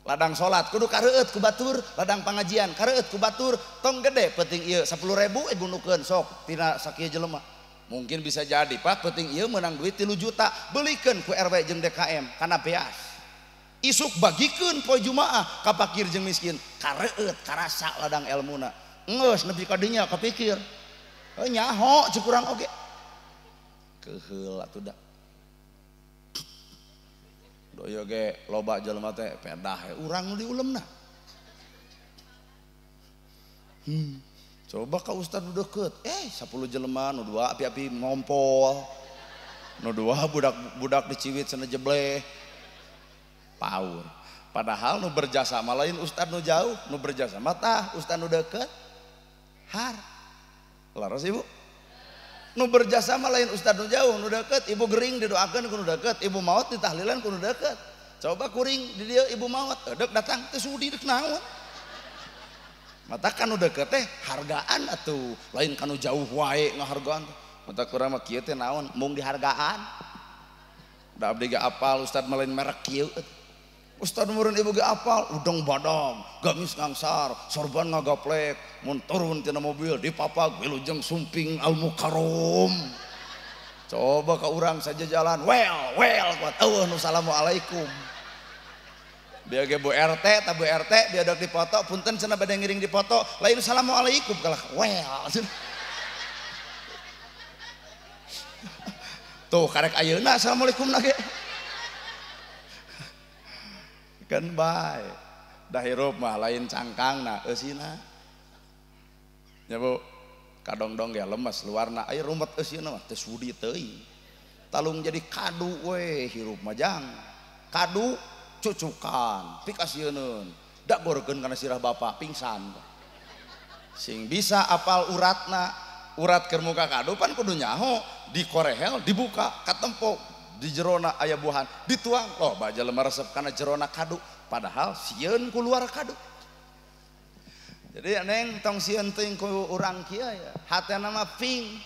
Ladang salat kudu kareueut ku batur, ladang pangajian kareueut ku batur, tong gede penting ieu 10.000 gunukeun sok tina sakieu jelema. Mungkin bisa jadi Pak penting ieu meunang duit 3 juta, belikeun ku RW jeung DKM kana beas. Isuk bagikeun poe Jumaah ka fakir jeung miskin kareueut karasa ladang elmuna geus nepi ka dinya kapikir nyaho cek urang oge keheul atuh da doyo ge loba jelema teh pedah urang nu diulemna. Coba ka ustad nu deukeut 10 jelema nu 2 api-api ngompol nu 2 budak-budak diciwit cenah jebleh paur. Padahal nu berjasa mah lain ustad nu jauh, nu berjasa mah tah ustad nu deukeut. Har. Laras ibu? Nu berjasa mah lain ustad nu jauh, nu deukeut, ibu gering didoakeun ku nu deukeut, ibu maot ditahlilan ku nu deukeut. Coba kuring di dieu ibu maot, edek datang teu sudi deuk naon. Mata kanu deket teh hargaan atuh, lain kanu jauh wae ngahargaan. Mata kurang mah kieu teh naon, mung dihargaan. Da abdi ge apal ustad mah lain merek kieu. Ustad meureun ibu ge apal, udang badam, gamis ngangsar, sorban ngagaplek, mun turun tina mobil dipapag wilujeng sumping al mukarrom. Coba ka urang saja jalan, well well kuat eueuh nu assalamualaikum. Dia ge Bu RT, ta Bu RT dia dok dipoto, punten cenah bade ngiring dipoto, lain assalamualaikum kalah well. Tuh karek ayeuna assalamualaikum na ge. Kan bae. Dah hirup mah lain cangkangna eusina. Nya Bu, kadongdong ge lemes luarna aya rumet eusina mah teu sudi teuing. Talung jadi kadu we hirup mah jang. Kadu cucukan, pikasieun, dagorkeun kana sirah bapak pingsan. Sing bisa apal uratna, urat keur muka kadu pan kudu nyaho, dikorehel, dibuka, katempo di jerona aya buahan, dituang, loh baja lemah resep kana jerona kadu, padahal sieun ku luar kadu. Jadi neng tong sieun teuing ku urang kieu ya, hatena mah ping.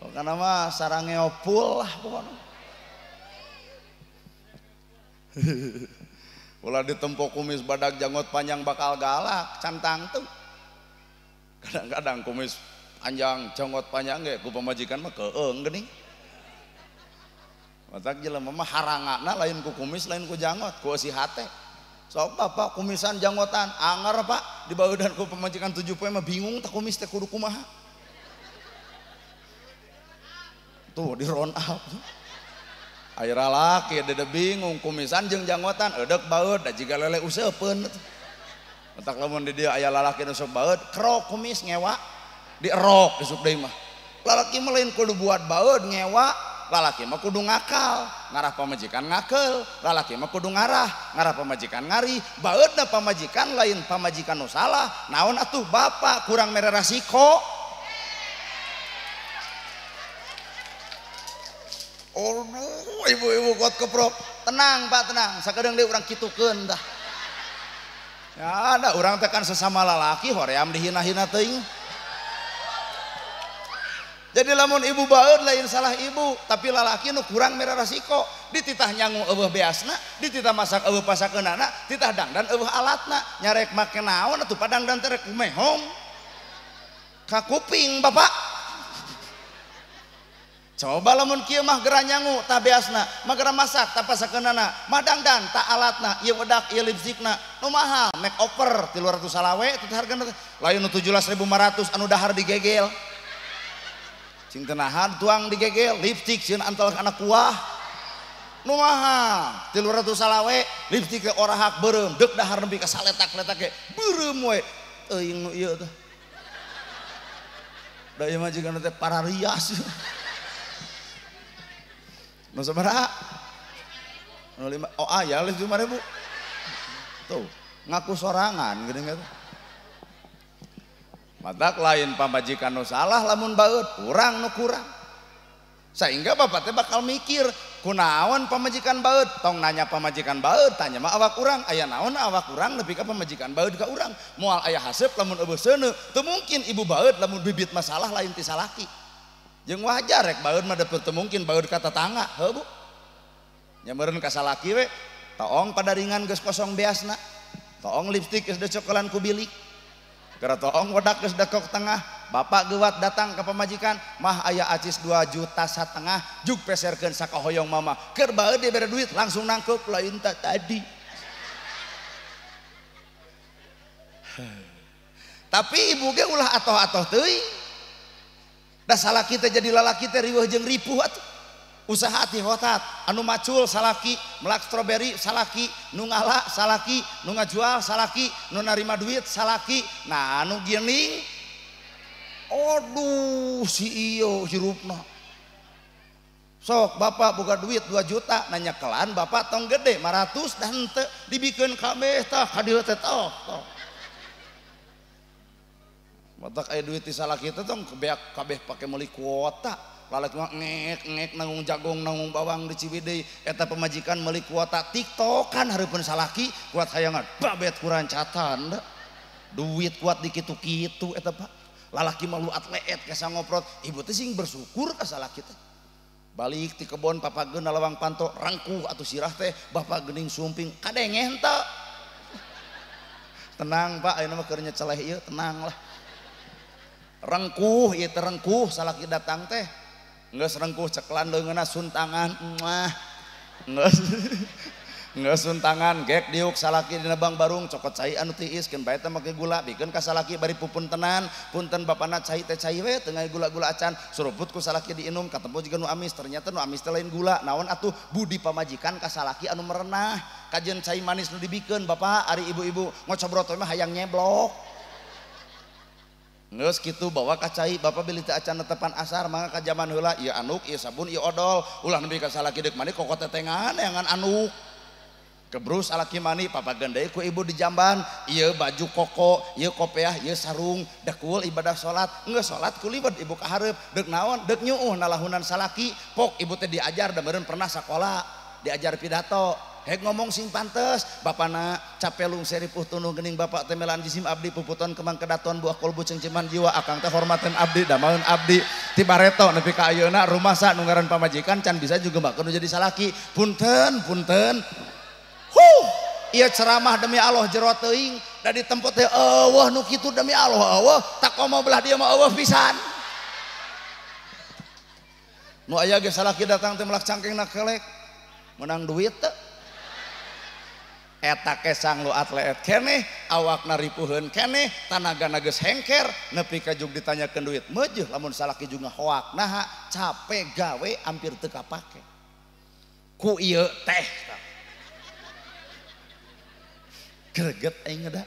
Pokona mah sarangeopul lah pokona. Ulah ditempo kumis badak janggot panjang bakal galak cantang tuh. Kadang-kadang kumis panjang janggot panjang ge ku pamajikan mah keung geuning. Matak jelema mah harangana lain ku kumis lain ku janggot ku eusi hate. Sok bapak kumisan janggotan anger pak dibaudan ku pamajikan 7 poe mah bingung tah kumis teh kudu kumaha. Tuh di round up. Aira laki dede bingung kumisan jeung janggotan edek baeud da jiga lele useupeun. Matak lamun di dieu aya lalaki nu sok baeud kerok kumis ngewa dierok isuk deui mah. Lalaki mah lain kudu buat baeud ngewa, lalaki mah kudu ngakal, ngarah pamajikan ngakeul, lalaki mah kudu ngarah, ngarah pamajikan ngari, baeudna pamajikan lain pamajikan nu salah, naon atuh bapak kurang mere rasiko. Oh, ibu-ibu kuat keprok. Tenang pak, tenang. Sakedeung deui urang kitukeun tah. Ya ada urang teh kan sesama lalaki hoream dihina-hina teuing. Jadi lamun ibu baeud lain salah ibu, tapi lalaki nu kurang mere rasiko, dititah nyangu eueuh beasna, dititah masak eueuh pasakeunana, titah dangdan eueuh alatna, nyarek make naon atuh padangdan teh rek mehong. Ka kuping bapak. Coba lamun kieu mah geura nyangu tah beasna, mah geura masak tah pasakeunana, mah dangdan tah alatna, ieu wedak ieu lipstikna, nu mahal make over 300 salawe teh hargana lain nu 17.500 anu dahar digegel. Cing tenahan tuang digegel, lipstik sieun antal kana kuah. Nu mahal 300 salawe, lipstik teh orahak beureum, deuk dahar nepi ka saletak-letak ge beureum we. Teuing nu ieu teh. Da ieu mah jiga teh pararias. Nu sabaraha? Nu 5. Oh aya 5.000. Tuh, ngaku sorangan geuning eta. Matak lain pamajikan nu salah lamun baeud, urang nu kurang. Sehingga bapak teh bakal mikir, kunaon pamajikan baeud? Tong nanya pamajikan baeud, tanya mah awak urang, aya naon awak urang nepi ka pamajikan baeud ka urang. Moal aya haseup lamun eueuh seuneu, teu mungkin ibu baeud lamun bibit masalah lain ti salaki. Jeung wajar rek baeud mah teu mungkin baeud ka tetangga, heuh Bu. Nya meureun ka salaki we, toong padaringan geus kosong beasna. Toong lipstik geus dicokelan ku bilik. Gara toong wedak geus dekok tengah, bapak geuwat datang ke pamajikan, mah aya acis 2,5 juta jug peserkeun sakahoyong mama. Keur baeud dibere duit langsung nangkeup lain tak tadi. Tapi ibu ge ulah atoh-atoh teuing. Da salaki teh jadi lalaki teh riweuh jeung ripuh atuh. Usaha ti hotat, anu macul salaki, melak stroberi salaki, nu ngala salaki, nu ngajual salaki, nu narima duit salaki. Nah anu geuning aduh si ieu hirupna. Sok bapak boga duit 2 juta nanya kelan bapak tong gede 500 dan henteu dibikeun kabeh tah ka dieu teh toh. Matak aya duit di salaki teh tong beak kabeh pake meuli kuota. Lalaki mah ngek ngek nanggung jagung nanggung bawang di Ciwidey eta pemajikan meuli kuota tiktokan hareupeun salaki kuat hayangan babet kurancatan duit kuat di kitu-kitu eta Pak. Lalaki mah luat leet kesa ngoprot ibu teh sing bersyukur ka salaki teh. Balik ti kebon papageun lawang panto rangkuh atuh sirah teh bapak geuning sumping kadenge henteu. Tenang Pak ayeuna mah keur nyeceleh ieu tenang lah. Rengkuh ieu teh rengkuh salaki datang teh geus rengkuh ceklan leungeunna suntangan muah geus suntangan gek diuk salaki dina bang barung cokot cai anu tiis keun bae teh make gula bikeun ka salaki bari pupuntenan punten bapana cai teh cai we teu gula-gula acan suruput ku salaki diinum katempo jiga nu amis ternyata nu amis teh lain gula naon atuh budi pamajikan ka salaki anu merenah kajeun cai manis nu dibikeun bapak ari ibu-ibu ngocobroto mah hayang nyeblok. Geus kitu bawa ka cai bapak bilih teu acan netepan asar mangga ka jaman heula ieu anuk ieu sabun ieu odol ulah nepi ka salaki deuk mandi kokot tetengan neangan anuk kebrus salaki mandi papageun deui ku ibu di jamban ieu baju koko ieu kopeah ieu sarung dekul ibadah salat geus salat kulibet ibu ka hareup deuk naon deuk nyuuh nalahunan salaki pok ibu teh diajar da meureun pernah sakola diajar pidato hek ngomong sing pantes bapana capelung seripuh tunduh geuning bapak teh melan jisim abdi puputon kemang kedaton buah kolbu cengceman jiwa akang teh hormateun abdi damaeun abdi ti bareto nepi ka ayeuna rumasa nu ngaran pamajikan can bisa juga makeun nu jadi salaki punten punten huh ieu ceramah demi Allah jero teuing da di tempat teh eueuh nu kitu demi Allah eueuh takomo belah dieu mah eueuh pisan nu aya ge salaki datang teh melak cangkengna kelek menang duit teh eta kesang lu atleet keneh awakna ripuheun keneh tanagana geus hengker nepi ka jug ditanyakeun duit meujeun lamun salaki juga hoak naha capek gawe hampir teu kapake ku ieu teh greget aing da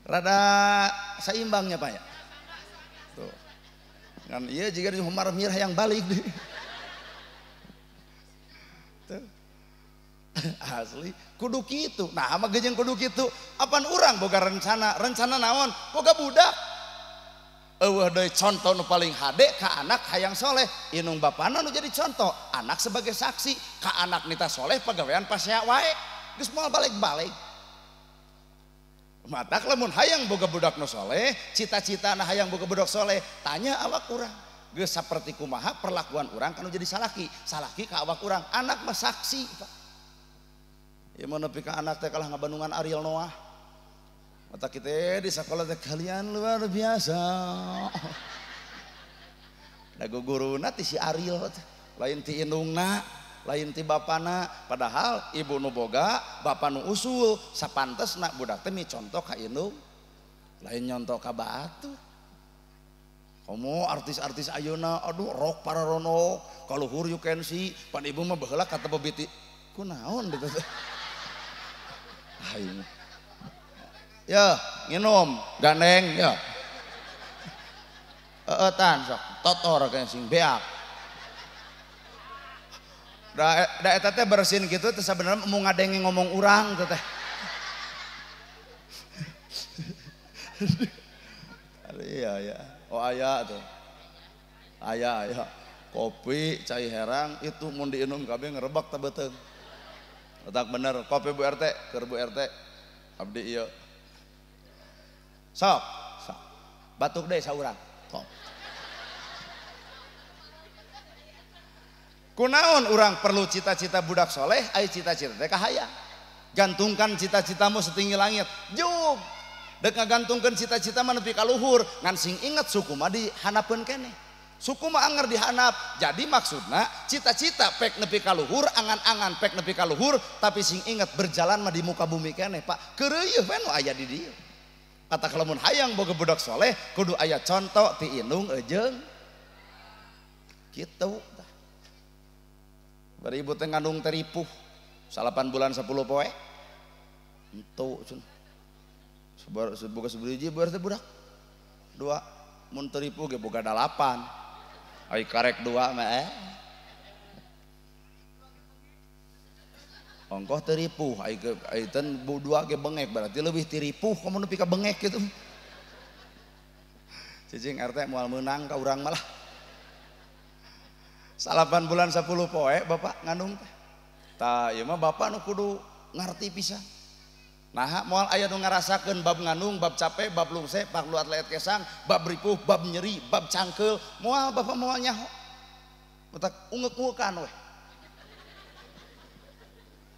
rada saimbangnya Pak ya tuh ngan ieu jiga di Umar mirah yang balik deui tuh asli kudu kitu nah mah jeung kudu kitu apan urang boga rencana rencana naon boga budak eueuh deui contoh nu paling hade ka anak hayang soleh inung bapana nu jadi contoh anak sebagai saksi ka anak nita soleh pagawean pasea wae geus moal balik-balik matak lamun hayang boga budak nu soleh cita-citana hayang boga budak soleh tanya awak urang geus saperti kumaha perlakuan urang kanu jadi salaki salaki ka awak urang anak mah saksi Pak. Ya mau nepi ka anak teh kalah ngabandungan Ariel Noah. Mata kita di sekolah teh kalian luar biasa. Da guruna ti si Ariel teh, lain ti indungna, lain ti bapana, padahal ibu nu boga, bapa nu usul, sapantesna budak teh micontoh ka indung, lain nyontoh ka batur. Komo artis-artis ayeuna aduh rok pararono, kaluhur you can see, pan ibu mah baheula kata bebiti. Kunaon gitu teh. Aing. Ya, nginum, gandeng ya. Eueutan sok, totor kayak sing beak. Da da eta teh bersin kitu teh sabenerna mau ngadenge ngomong urang teh teh. Iya ya. Oh aya tuh. Aya aya. Kopi cai herang itu mun diinum kabeh ngerebak teh beuteung. Letak bener kopi Bu RT, keur Bu RT. Abdi ieu. Sok, sok. Batuk deui saurang. Sok. Kunaon urang perlu cita-cita budak soleh, ai cita-cita teh kahayang. Gantungkan cita-citamu setinggi langit. Jug. Dek ngagantungkeun cita-cita mah nepi ka luhur, ngan sing inget suku mah dihanapeun keneh. Suku mah anger dihanap. Jadi maksudna cita-cita pek nepi ka luhur, angan-angan pek nepi ka luhur, tapi sing inget berjalan mah di muka bumi keneh, Pak. Keureuyeun we nu aya di dieu. Kata lamun hayang boga budak soleh, kudu aya contoh ti indung eujeung. Kitu tah. Bari ibu teh ngandung teh ripuh 8 bulan 10 poe. Entu cenah. Boga sabiji berarti budak. 2 mun teu ripuh ge boga 8. Ai karek 2 mah Ongkoh teu ripuh, ai ten 2 ge bengek berarti leuwih ti ripuh komo nepi ka bengek kitu. Cicing RT moal meunang ka urang malah. Salapan bulan 10 poe bapak ngandung teh. Tah ieu mah bapak nu kudu ngarti pisan. Nah moal aya nu ngarasakeun bab ngandung, bab capek, bab lungse, bab luat leet kesang, bab ripuh, bab nyeri, bab cangkeul, moal bapak moal nyaho. Matak ungeuk-ungekan weh.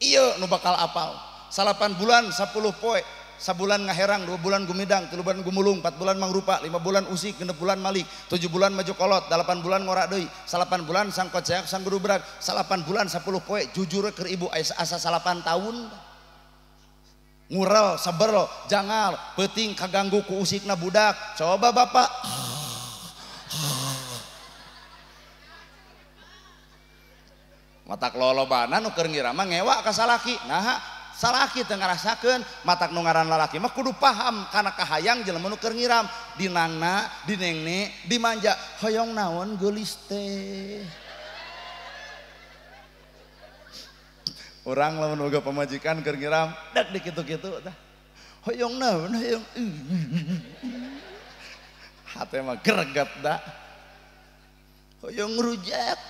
Ieu nu bakal apal. 8 bulan 10 poe. Sabulan ngaherang, 2 bulan gumidang, 3 bulan gumulung, 4 bulan mangrupa, 5 bulan usik, 6 bulan malik, 7 bulan maju kolot, 8 bulan ngorak deui, 8 bulan sangkoceak sanggerubrak, 8 bulan 10 poe jujur keur ibu asa 8 tahun. Ngurel, seberl, jangal, peuting kaganggu ku usikna budak. Coba bapak. Matak lolobana nu keur ngira mah ngewa ka salaki. Nah, salaki teu ngarasakeun, matak nu ngaran lalaki mah kudu paham kana kahayang jelema nu keur ngiram, dinangna, dinengne, dimanja, hoyong naon geulis teh. Urang lamun boga pamajikan keur ngiram, dak di kitu-kitu tah. Hoyong naon hoyong. Hate mah greget da. Hoyong rujak.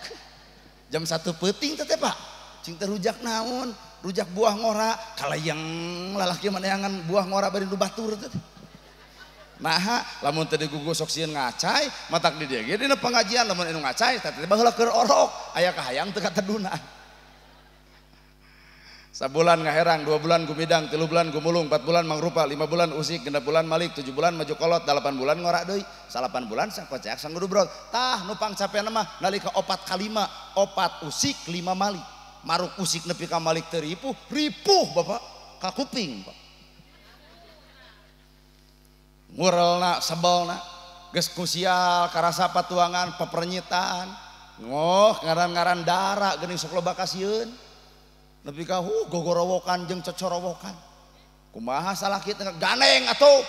Jam 1 peuting teh Pak. Cing teh rujak naon? Rujak buah ngora, kalayang lalaki maneangan buah ngora bari nu batur teh. Nah, lamun teu digugu sok sieun ngacai, matak di dieu ge dina pengajian lamun anu ngacai teh baheula keur orok, aya kahayang teu kateduna. Sabulan ngaherang, 2 bulan gumidang, 3 bulan gumulung, 4 bulan mangrupa, 5 bulan usik, 6 bulan malik, 7 bulan maju kolot, 8 bulan ngorak deui, 8 bulan sangkoceak sanggudubrot. Tah nu pangcapeana mah nalika 4 kalima, 4 usik, 5 malik. Maruk usik nepi ka malik teu ripuh, ripuh bapak ka kuping Pak. Ngurelna, sebelna, geus kusial karasa patuangan pepernyitaan. Ngoh ngaran-ngaran dara geuning sok loba kasieun. Nepi ka gogorowokan jeung cocorowokan. Kumaha salaki teh ganeng atuh.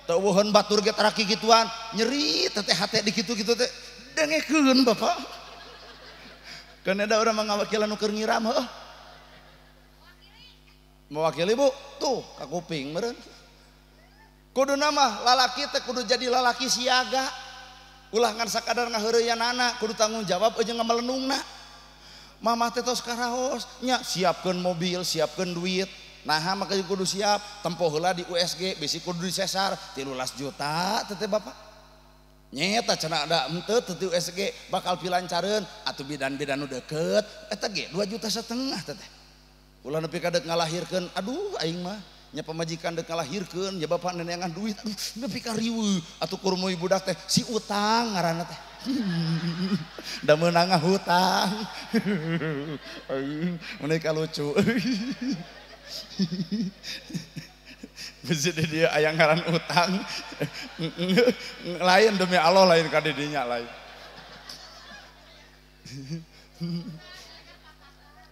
Teu eueuheun batur ge taraki kituan, nyeri teh hate di kitu-kitu teh dengekeun bapak. Kan ada orang mengawakilan nu keur ngiram heuh. Mewakili Bu, tuh ka kuping meureun. Kuduna mah lalaki teh kudu jadi lalaki siaga. Ulah ngan sakadar ngaheureuyanana, kudu tanggung jawab jeung ngamelenungna. Mamah teh tos karaos nya siapkeun mobil, siapkeun duit. Nah, maka kudu siap, tempo heula di USG bisi kudu disesar 13 juta teh Bapak. Nyeta cenah ada henteu teh USG bakal pilancareun atuh bidan-bidan nu deukeut eta ge 2,5 juta teh. Ulah nepi ka deuk ngalahirkeun, aduh aing mah nya pamajikan deuk ngalahirkeun nya bapak neneangan duit, aduh nepi ka riweuh atuh kurmui budak teh si utang ngaranna teh. Da meunang hutang. Meuni ka lucu. Bisi di dia aya ngaran utang. Lain demi Allah lain ka di dinya lain.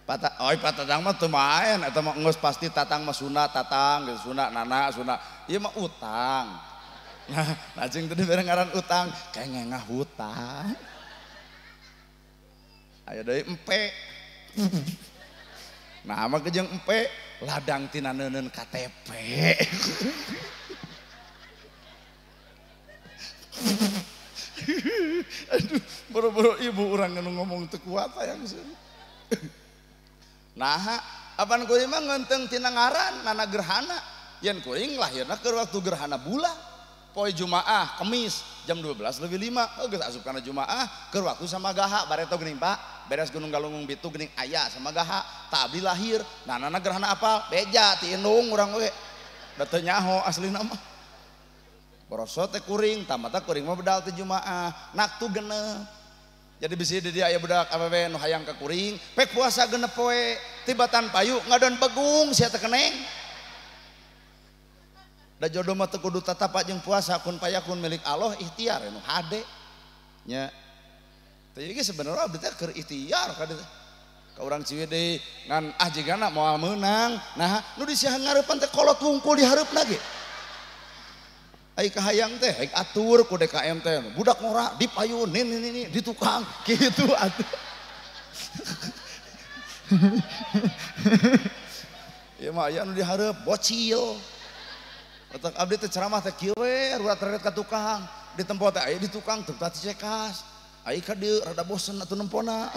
Pata, oi patatang mah teu main eta mah geus pasti tatang mah sunah tatang geus sunah nana sunah. Ieu mah utang. Nah, jeung teu dibere ngaran utang, kengeng ngahutang. Aya deui empe. Nah, mah jeung empe ladang tina neuneun KTP. Aduh, boro-boro ibu urang nu ngomong teu kuat hayang seuri. Nah, apan kuring mah ngeunteung tina ngaran nana gerhana. Yen kuring lahirna keur waktu gerhana bulan. Poe Jumaah, Kemis jam 12.05. Geus asup kana Jumaah keur waktu sama gaha bareto geuning Pak. Beres Gunung Galunggung Bitu geuning aya sama gaha. Ta abdi lahir, nah nana gerhana apal? Beja ti indung urang we. Da teu nyaho aslina mah. Borosot teh kuring, tamata kuring mah bedal teh Jumaah, naktu genep. Jadi bisi di dia aya budak awewe nu hayang ka kuring, pek puasa genep poe, tibatan payu ngadon begung sia teh keneng. Da jodoh mah teu kudu tatapa jeung puasa kun payakun milik Allah ikhtiar nu hade. Nya. Teh ieu sebenarnya abdi teh keur ikhtiar ka dieu. Ka urang Ciwidey ngan ah jigana moal meunang. Nah, nu disiah ngarepan teh kolot wungkul di hareupna ge. Ai kahayang teh haik atur ku DKM teh budak ngora dipayun nini di tukang kitu atuh. Ieu mah aya nu dihareup bocil. Otak abdi teh ceramah teh kieu we rurat-ret ka tukang, di tempo teh aya di tukang teu tah cekas. Ai ka dieu rada bosen atuh nempona.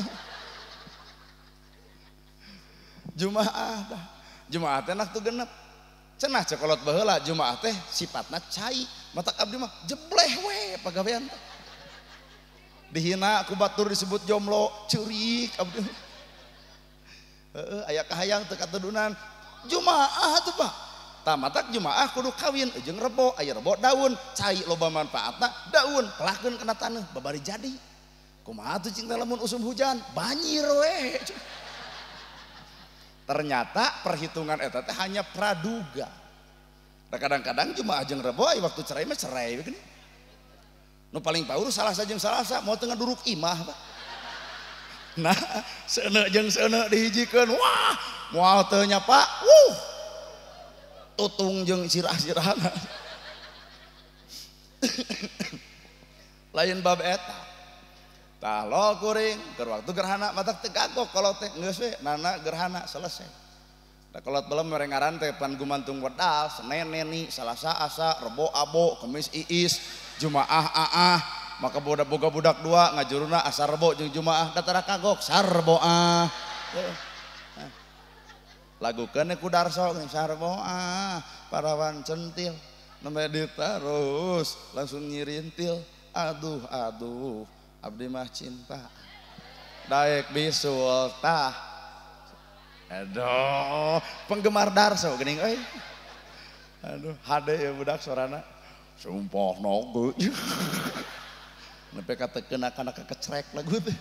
Jumaah tah. Jumaah teh nak tuh genep. Cenah cekolot baheula Jumaah teh sifatna cai. Matak abdi mah jebleh we pagawean teh. Dihina ku batur disebut jomblo, ceurik abdi. Heeh, aya kahayang teu katudunan. Jumaah tuh Pak. Tah matak Jumaah kudu kawin jeung rebo, aya rebo daun, cai loba manfaatna, daun pelakeun kana taneuh babari jadi. Kumaha tuh cing teh lamun usum hujan, banjir we. Ternyata perhitungan eta teh hanya praduga. Nah, kadang-kadang Jumaah jeung Rebo aya waktu cerai mah cerai we geuning. Nu paling paur Salasa jeung Salasa moal teu ngaduruk imah Pak. Nah, seuneu jeung seuneu dihijikeun, wah, moal teu nya Pak. Wuh. Tutung jeung sirah-sirahna. Lain bab eta. Tah lol kuring keur waktu gerhana matak teu kagok kolot teh geus we nana gerhana selesai. Da kolot belum mere ngaran teh pan gumantung wedal, Senin Neni, Salasa Asa, Rebo Abo, Kemis Iis, Jumaah Aah, maka budak boga budak dua ngajuruna asa Rebo jeung Jumaah da tara kagok sarboah. Lagukeun ku Darso sarboah parawan centil nembe diterus langsung nyirintil aduh aduh abdi mah cinta daek bisul tah. Aduh, penggemar Darso geuning euy. Aduh, hade ya budak sorana. Sumpah noge. Nepi ka teu keuna kana kekecrek lagu teh.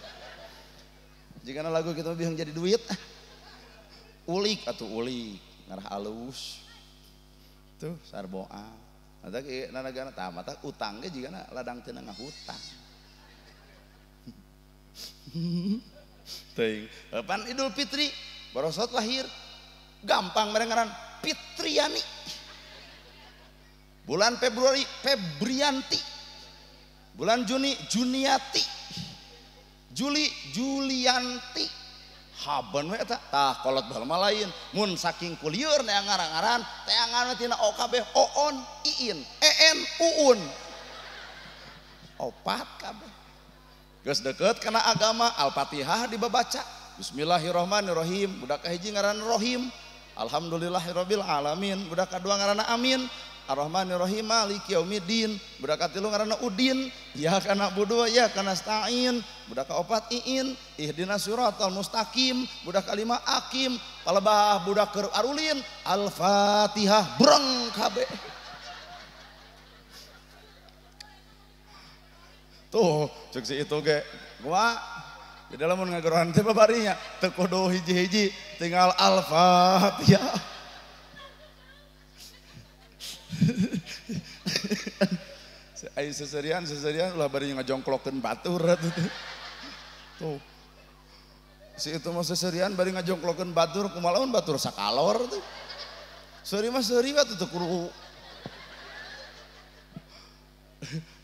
Jigana lagu kitu mah bihang jadi duit. Ulik atuh ulik, ngarah alus. Tuh sarboa. Matak ieu nanagana tah matak utang ge jigana ladang teu ngahutang. Teuing. Pan Idul Fitri borosot lahir gampang mere ngaran Fitriani. Bulan Februari Febrianti. Bulan Juni Juniati. Juli Julianti. Haben we eta tah kolot baheula mah lain mun saking kulieur neang ngaran-ngaran teangan we tina OKB oon iin en uun. Opat kabeh. Geus deukeut kana agama Al-Fatihah dibabaca. Bismillahirrahmanirrahim. Budak kahiji ngaran Rohim. Alhamdulillahirabbil alamin. Budak kadua ngaranna Amin. Arrahmanirrahim maliki yaumiddin. Budak katilu ngaranna Udin. Ya kana budu ya kana nasta'in. Budak kaopat Iin. Ihdinas siratal mustaqim. Budak kalima Akim. Palebah budak keur arulin. Al-Fatihah breng kabeh. Tuh, cek si itu ge. Gua di dalam mun ngagerohan teh babarinya teu kudu hiji-hiji, tinggal Al-Fatihah. Ayo seserian ulah bari ngajongklokeun batur atuh. Tuh. Si itu mah seserian bari ngajongklokeun batur, kumaha lamun batur sakalor tuh. Seuri mah seuri atuh teu kudu.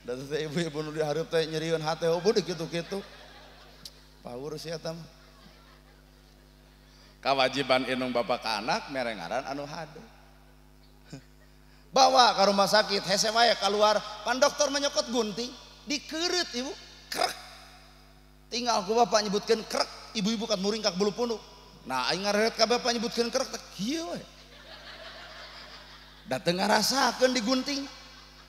Da teh ibu-ibu nu dihareup teh nyerieun hate eueuh kitu-kitu. Paur sia eta mah. Kawajiban indung bapak ka anak mere ngaran anu hade. Bawa ke rumah sakit, hese wae keluar, pan dokter menyokot gunting, dikeureup ibu, krek. Tinggal ku bapak nyebutkeun krek, ibu-ibu kat muringkak bulu punduk. Nah, aing ngarehet ka bapak nyebutkeun krek teh kieu we. Da teu ngarasakeun digunting.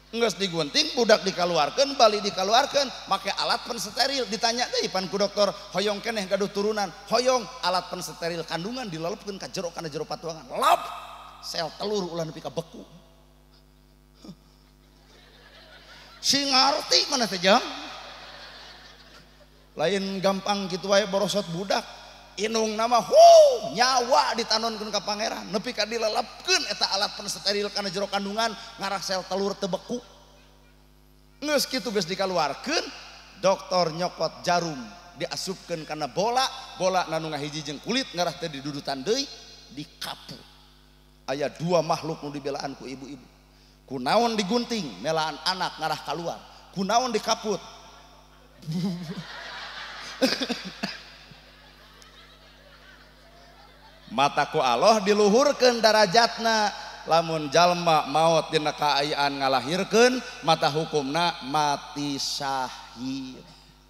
Geus digunting, budak dikaluarkeun, bali dikaluarkeun, make alat pensteril. Ditanya deui pan ku dokter, hoyong keneh gaduh turunan, hoyong alat pensteril kandungan dilelepkeun ka jero kana jero patuangan. Lop, sel telur ulah nepi ka beku. Si ngarti mana teh jam? Lain gampang kitu wae borosot budak. Inung nama hu nyawa ditanonkeun ka pangeran nepi ka dilelepkeun eta alat pensteril kana jero kandungan ngarah sel telur teu beku. Geus kitu geus dikaluarkeun, dokter nyokot jarum diasupkeun kana bola, bola nu ngahiji jeung kulit ngarah teh didudutan deui dikaput. Aya dua makhluk nu dibelaan ku ibu-ibu. Kunaon digunting melaan anak ngarah kaluar, kunaon dikaput. Mataku Allah diluhurkeun darajatna, lamun jalma maot dina kaayaan ngalahirkeun mata hukumna mati syahid.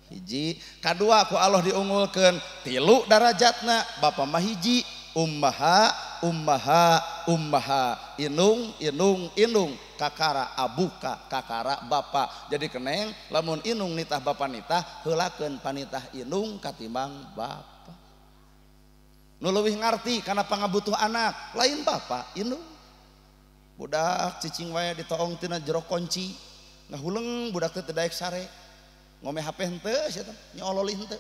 Hiji, kadua ku Allah diunggulkeun 3 darajatna, bapa mah hiji, ummaha ummaha ummaha, inung inung inung, kakara abuka kakara bapa. Jadi keneng lamun inung nitah bapa nitah, heulakeun panitah inung katimbang bapa. Nu leuwih ngarti kana pangabutuh anak lain bapa, inung. Budak cicing wae ditoong tina jero kunci, ngahuleng budak teh teu daek sare. Ngome HP henteu sia teh, nyololi henteu.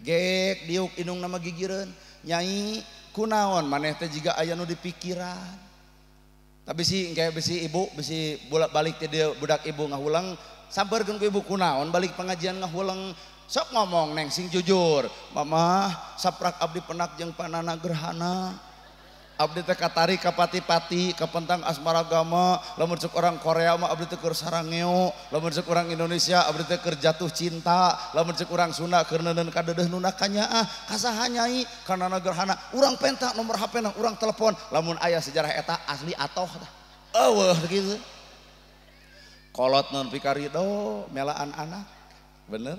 Gek diuk inung nama gigireun, nyai kunaon maneh teh jiga aya nu dipikiran. Tapi si engke bisi ibu bisi bolak-balik teh dia budak ibu ngahuleng, sampeurkeun ku ibu kunaon balik pengajian ngahuleng. Sok ngomong neng sing jujur, mamah saprak abdi penak jeung panana gerhana. Abdi teh katarik ka pati-pati kapentang asmaragama, lamun cek orang Korea mah abdi teh keur sarangeo, lamun cek orang Indonesia abdi teh keur jatuh cinta, lamun cek urang Sunda keur neuneun kadeudeuh nu kanyaah, kasaha nyai kana gerhana, urang penta nomor HP na urang telepon, lamun aya sejarah eta asli atoh tah. Eueuh kitu. Kolot non pikarido melaan anak, bener?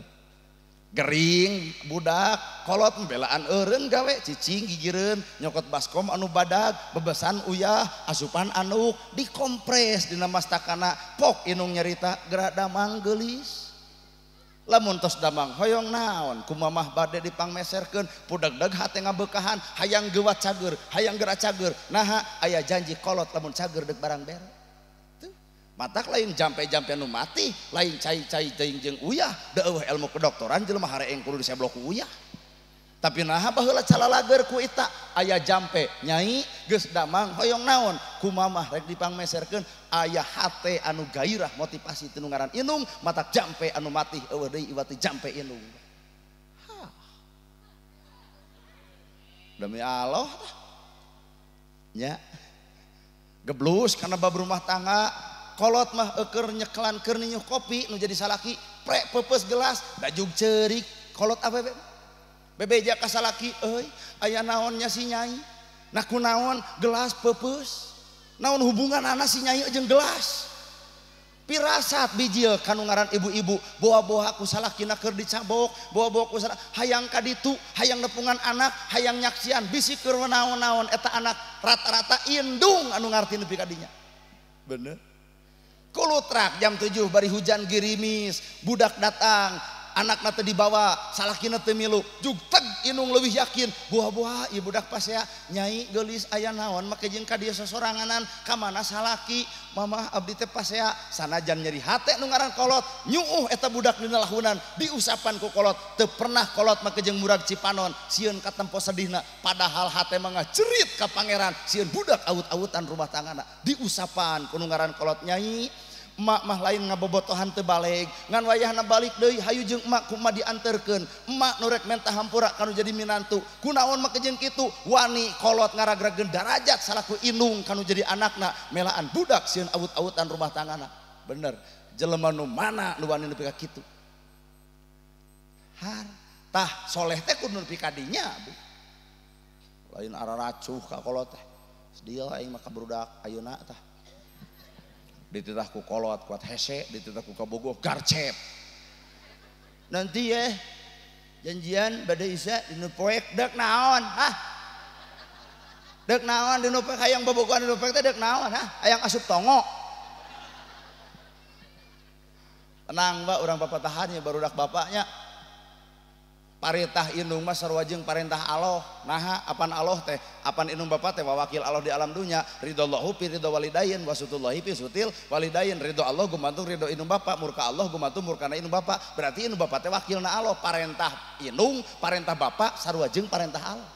Gering budak kolot belaan eureun gawe cicing gigireun nyokot baskom anu badag bebesan uyah asupan anuk dikompres dina mastakana pok inung nyarita geura damang geulis. Lamun tos damang hoyong naon kumamah bade dipangmeserkeun pudegdeg hate ngabeukahan hayang geuwat cager hayang geura cager naha aya janji kolot lamun cager deuk barang bere. Matak lain jampe-jampe nu mati, lain cai-cai teuing jeung uyah, da eueuh ilmu kedokteran jelema hareeng kudu diseblok ku uyah. Tapi naha baheula calalager ku eta aya jampe nyai geus damang hoyong naon kumamah rek dipangmeserkeun aya hate anu gairah motivasi teu nu ngaran inung matak jampe anu mati eueuh deui iwati jampe inung. Hah. Demi Allah tah. Nya. Geblus kana bab rumah tangga. Kolot mah eukeur nyekelan keur ninyuh kopi nu jadi salaki prek peupeus gelas dajug ceurik kolot awewe bebeja ka salaki euy aya naon nya si nyai nah kunaon gelas peupeus naon hubunganana si nyai jeung gelas pirasat bijil kanu ngaran ibu-ibu boa-boa ku salakina keur dicabok boa-boa ku salaki hayang ka ditu hayang nepungan anak hayang nyaksian bisi keur naon-naon eta anak rata-rata indung anu ngarti nepi ka dinya bener. Kulutrak jam 7 bari hujan girimis, budak datang, anakna teu dibawa, salakina teu milu, jugteg inung leuwih yakin, buah-buah ieu budak pasea nyai geulis aya naon make jeung ka dieu sosoranganan, ka mana salaki, mamah abdi teh pasea sanajan nyeri hate nu ngaran kolot, nyuuh eta budak dina lahunan, diusapan ku kolot, teu pernah kolot make jeung murag cipanon, sieun katempo sedihna, padahal hate mah ngajerit ka pangeran, sieun budak aut-autan rumah tanggana, diusapan ku nu ngaran kolot nyai. Emak mah lain ngabobotohan teu baleg ngan wayahna balik deui hayu jeung emak ku emak dianterkeun emak nu rek menta hampura kanu jadi minantu kunaon make jeung kitu wani kolot ngaragrageun darajat salaku indung kanu jadi anakna melaan budak sieun awut-awutan rumah tanggana bener jelema nu mana nu wani nepi ka kitu har tah soleh teh kudu nepi ka dinya bu lain araracuh ka kolot teh sedih aing mah ka budak ayeuna tah dititah ku kolot kuat hese dititah ku kabogoh garcep nanti ya janjian bade isya dinu poek dek naon hah dek naon dinu poek hayang bobogohan dinu poek teh dek naon hah hayang asup tongo tenang mbak urang papatahan ya barudak bapaknya parentah indung mah sarua jeung parentah Allah naha apan Allah teh apan indung bapa teh wawakil Allah di alam dunya ridallahu fi ridho walidain wasutullahi fi sutil walidain ridho Allah gumantung ridho indung bapa murka Allah gumantung murkana indung bapa berarti indung bapa teh wakilna Allah parentah indung parentah bapa sarua jeung parentah Allah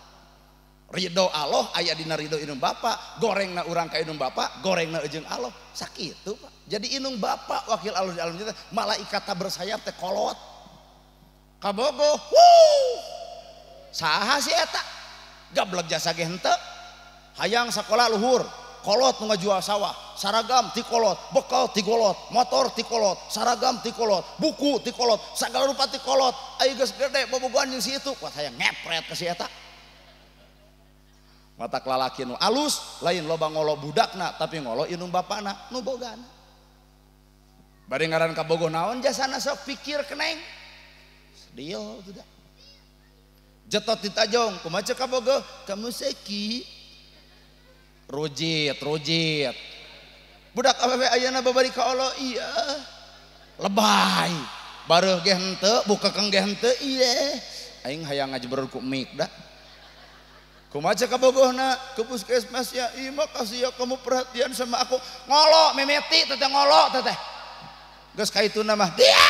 ridho Allah aya dina ridho indung bapa gorengna urang ka indung bapa gorengna jeung Allah sakitu Pak jadi indung bapa wakil Allah di alam dunya malaikat bersayap teh kolot kabogoh wuh saha si eta gablek jasa ge henteu hayang sakola luhur kolot nu ngajual sawah saragam ti kolot bekal ti kolot motor ti kolot saragam ti kolot buku ti kolot sagala rupa ti kolot ayo geus gede bobogohan jeung si itu kuat hayang ngepret ka si eta matak lalaki nu alus lain loba ngolo budakna tapi ngolo indung bapana nu bogana bari ngaran kabogoh naon jasana sok pikir keneng. Deal tidak. Jetot ditajong, kumaha ceuk kabogoh? Kamu sakit. Rujit, rujit. Budak awewe ayeuna babari ka Allah, iya. Lebay. Bareuh ge henteu, bukekeng ge henteu, iya. Aing hayang ngajebror ku mik da. Kumaha ceuk kabogohna? Ke puskesmas ya, ih makasih ya kamu perhatian sama aku. Ngolo memeti teteh ngolo teteh. Geus kaituna mah dia.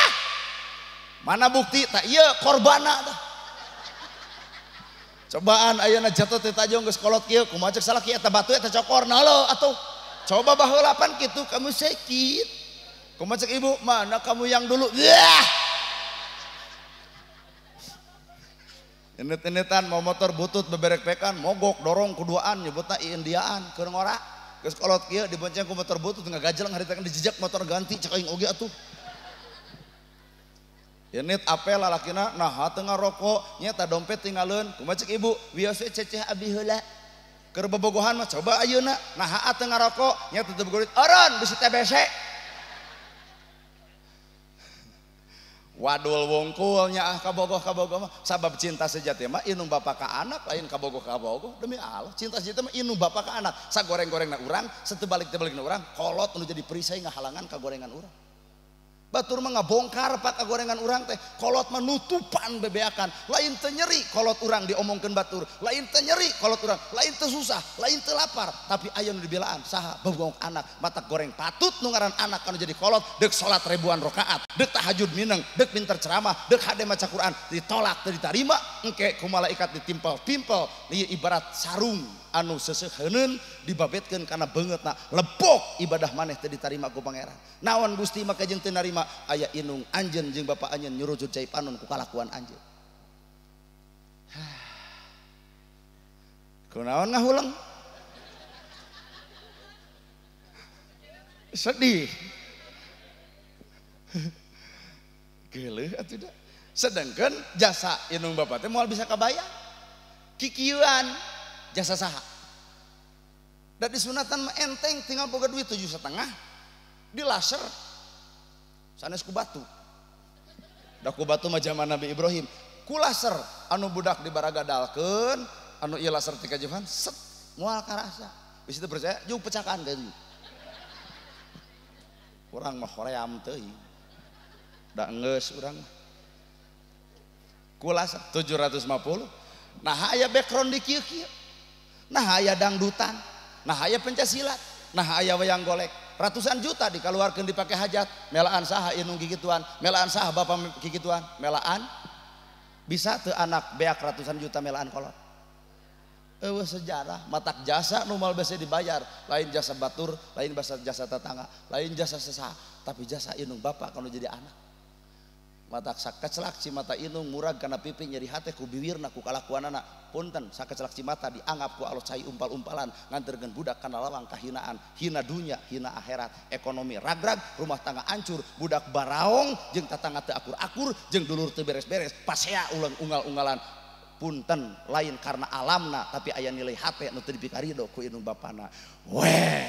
Mana bukti? Tak ieu korbana tah. Cobaan ayeuna jatuh teh tajong geus kolot kieu, kumaha ceuk salaki eta batu eta cokor nalo atuh. Coba baheula pan kitu kamu sakit. Kumaha ceuk ibu? Mana kamu yang dulu? Yah. Enet-enetan mau motor butut beberek pekan mogok dorong kuduaan nyebutna iindiaan keur ngora. Geus kolot kieu dibonceng ku motor butut ngagajeleng harita dijejak motor ganti cek aing oge atuh. Yenit apel lalakina nah teu ngarokok nyata dompet tinggaleun kumaha ceuk ibu wios we ceceh abdi heula keur bobogohan mah coba ayeuna nah teu ngarokok nyata teu bogoh oron bisi TBC wadul wungkul nya ah kabogoh-kabogoh mah sabab cinta sejati mah inung bapa ka anak lain kabogoh-kabogoh demi Allah cinta sejati mah inung bapa ka anak sagoreng-gorengna urang satebalik-tebalikna urang kolot nu jadi perisai ngahalangan kagorengan urang. Batur mah ngabongkar pak kagorengan urang teh kolot mah nutupan bebeakan lain teu nyeri kolot urang diomongkeun batur lain teu nyeri kolot urang lain teu susah lain teu lapar tapi aya nu dibelaan saha bobong anak mata goreng patut nu ngaran anak anu jadi kolot deuk salat ribuan rakaat deuk tahajud mineng deuk pinter ceramah deuk hade maca Quran ditolak teu ditarima engke ku malaikat ditimpel-timpel ieu ibarat sarung anu seseuheuneun dibabetkeun kana beungeutna lebok ibadah maneh teu ditarima ku pangeran. Naon Gusti maka jeung teu narima aya inung anjeun jeung bapa anjeun nyurujud cai panon ku kalakuan anjeun. Kunaon ngahuleng? Sedih. Geuleuh atuh da. Sedangkan jasa inung bapa teh moal bisa kabayar. Kikieuan jasa saha. Da disunatan mah enteng tinggal boga duit 7,5 di laser sanes ku batu. Da ku batu mah zaman Nabi Ibrahim. Ku laser anu budak dibaragadalkeun, anu ieu laser ti kajehan set moal karasa. Bisi teu percaya jeung pecakan ka dieu. Urang mah hoream teuing. Da geus urang mah. Ku laser 750. Nah aya background di kieu-kieu. Nah aya dangdutan, nah aya pencasilat, nah aya wayang golek. Ratusan juta dikeluarkan dipakai hajat, melaan saha inung gigituan, melaan saha bapak gigituan, melaan bisa teu anak beak ratusan juta melaan kolot. Eueuh sejarah, matak jasa nu moal bese dibayar, lain jasa batur, lain jasa tetangga, lain jasa sesaha, tapi jasa inung bapak kalau jadi anak. Matak sakecelak cimata inung murag kana pipi nyeri hate ku biwirna ku kalakuanana punten sakecelak cimata dianggap ku Allah cai umpal-umpalan nganterkeun budak kana lawang kahinaan hina dunya hina akhirat ekonomi ragrag rumah tangga hancur budak baraong jeung tatangga teu akur-akur jeung dulur teu beres-beres pasea ulang unggal-unggalan punten lain karena alamna tapi aya nilai hate nu teu dipikarido ku inung bapana weh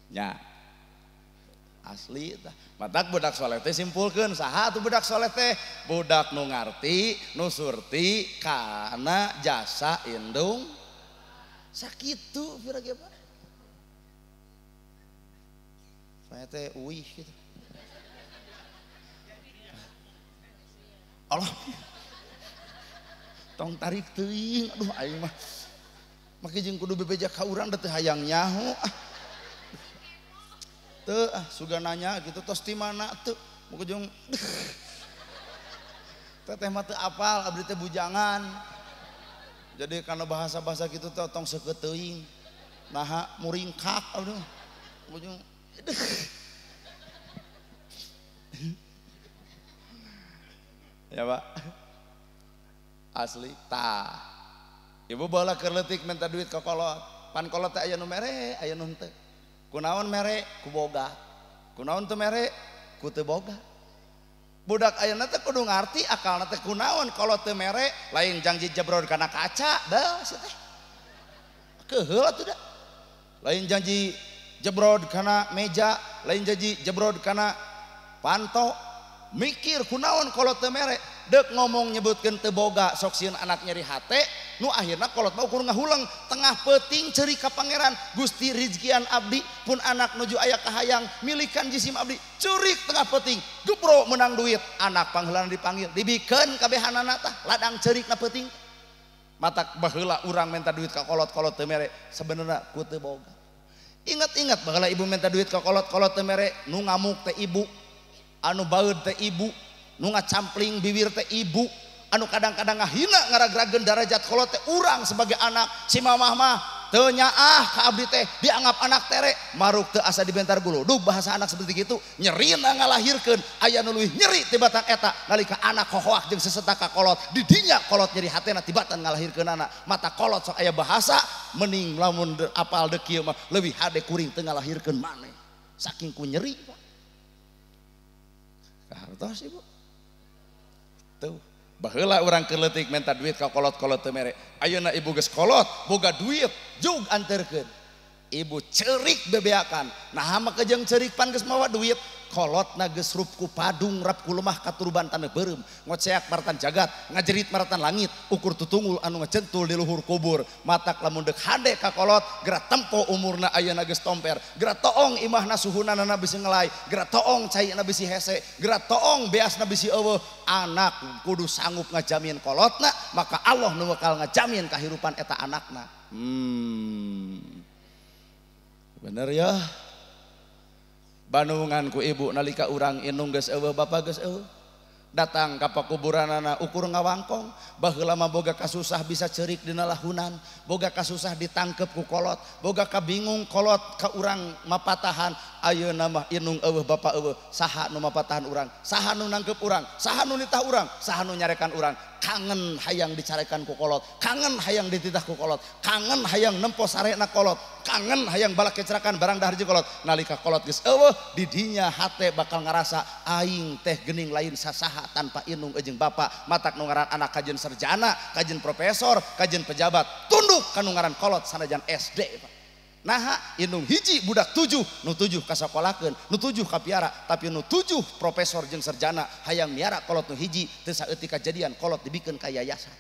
nya asli tah matak budak soleh teh simpulkeun saha atuh budak soleh teh budak nu ngarti nu surti kana jasa indung sakitu pira ge Pak saya teh uih gitu Allah tong tarik teuing aduh aing mah make jeung kudu bebeja ka urang da teu hayang nyaho ah teu ah suga nanya gitu tos ti mana teu mun jeung teteh mah teu apal abdi teh bujangan jadi kana bahasa-bahasa kitu teh tong seukeut teuing naha muringkak aduh ujung ya Pak asli tah ibu baheula keur leutik minta duit ka kolot pan kolot teh aya nu mere aya nu henteu. Kunaon mere ku boga, kunaon teu mere ku teu boga. Budak ayeuna teh kudu ngarti akalna teh kunaon kalau teu mere lain janji jebrod kana kaca dah si teh. Keuheul atuh da. Lain janji jebrod kana meja, lain janji jebrod kana panto. Mikir kunaon kolot teu mere, deuk ngomong nyebutkeun teu boga sok sieun anak nyeri hate, nu akhirna kolot mah ukur ngahuleng tengah peuting ceurik ka pangeran, Gusti rizkian abdi pun anak nuju aya kahayang milikan jisim abdi, ceurik tengah peuting, gebro menang duit, anak pangheulana dipanggil, dibikeun kabehanana tah ladang ceurikna peuting. Matak baheula urang minta duit ka kolot-kolot teu mere, sebenarna ku teu boga. Ingat-ingat baheula ibu minta duit ka kolot-kolot teu mere, nu ngamuk teh ibu, anu baeud teh ibu, nu ngacampling bibir teh ibu, anu kadang-kadang ngahina ngaragrageun darajat kolot teh urang sebagai anak. Si mamah mah teu nyaah ka abdi teh dianggap anak tere, maruk teu asa dibentar guludug bahasa anak seperti gitu, nyerina ngalahirkeun aya nu leuwih nyeri tibatan eta nalika anak hohoak jeung sesetak ka kolot, di dinya kolot nyeri hatena tibatan ngalahirkeun anak. Mata kolot sok aya bahasa mending lamun apal deuk kieu mah leuwih hade kuring teu ngalahirkeun maneh saking ku nyeri. Pak hartos ibu tuh baheula urang keur leutik minta duit ka kolot-kolot teu mere, ayeuna ibu geus kolot boga duit jug anterkeun, ibu ceurik bebeakan, nah mah kejeng ceurik pan geus mawa duit, kolotna geus rup ku padung rap ku lemah katuruban taneuh beureum, ngoceak maratan jagat ngajerit maratan langit, ukur tutungul anu ngacentul di luhur kubur. Matak lamun deuk hade ka kolot geura tempo umurna ayeuna geus tomper, geura toong imahna suhunanana bisi ngelai, geura toong caina bisi hese, geura toong beasna bisi eueuh. Anak kudu sanggup ngajamin kolotna, maka Allah nu bakal ngajamin kahirupan eta anakna. Bener ya. Bandungan ku ibu nalika urang indung geus eueuh bapa geus eueuh, datang ka pakuburanana ukur ngawangkong, baheula mah boga kasusah bisa ceurik dina lahunan, boga kasusah ditangkep ku kolot, boga kabingung kolot ka urang mapatahan. Ayeuna mah indung eueuh bapa eueuh, saha nu mapatahan urang, saha nu nangkep urang, saha nu nitah urang, saha nu nyarekan urang. Kangen hayang dicarekan ku kolot, kangen hayang dititah ku kolot, kangen hayang nempo sarena kolot, kangen hayang balak kecerakan barang dahar jeung kolot. Nalika kolot geus eueuh di dinya hate bakal ngarasa aing teh geuning lain sasaha tanpa indung jeung bapa. Matak nu ngaran anak kajen sarjana, kajen profesor, kajen pejabat, tunduk ka nu ngaran kolot sanajan SD. Pak. Naha indung hiji budak 7, nu 7 kasakolakeun, nu 7 kapiara, tapi nu 7 profesor jeung sarjana hayang miara kolot nu hiji teu saeutik kajadian kolot dibikeun ka yayasan.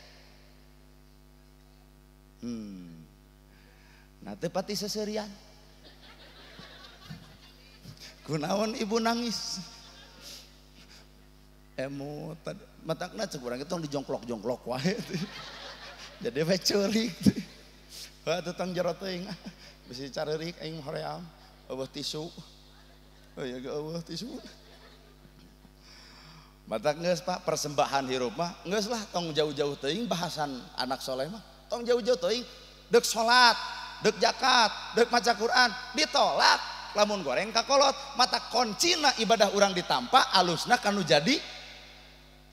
Nah teu pati seserian. Kunaon ibu nangis? Emot matakna cek urang tong dijongklok-jongklok wae. Jadi we ceurik. Heuh tong jero teuing. Bisi careurik aing hoream, eueuh tisu. Oh ya eueuh tisu. Matak geus Pak, persembahan hirup mah geus lah tong jauh-jauh teuing bahasan anak soleh mah. Tong jauh-jauh teuing deuk salat, deuk zakat, deuk maca Quran ditolak lamun goreng ka kolot. Mata kuncina ibadah urang ditampa alusna kanu jadi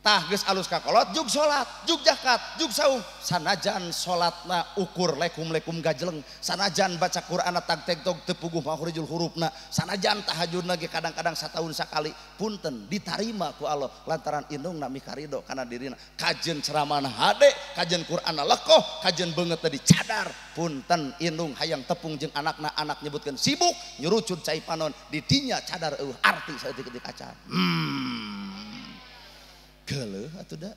tah geus alus ka kolot jug salat, jug zakat, jug saum. Sanajan salatna ukur lekum-lekum gajleng, sanajan baca Qur'anna tag teg tog teu puguh makhrijul hurufna, sanajan tahajudna ge kadang-kadang sataun sakali, punten ditarima ku Allah lantaran indungna mikarido kana dirina. Kajen ceramahna hade, kajen Qur'anna lekoh, kajen beungeutna dicadar, punten indung hayang tepung jeung anakna, anak nyebutkeun sibuk nyurucud cai panon, di dinya cadar eueuh arti saeutik-eutik acan. Geuleuh atuh da.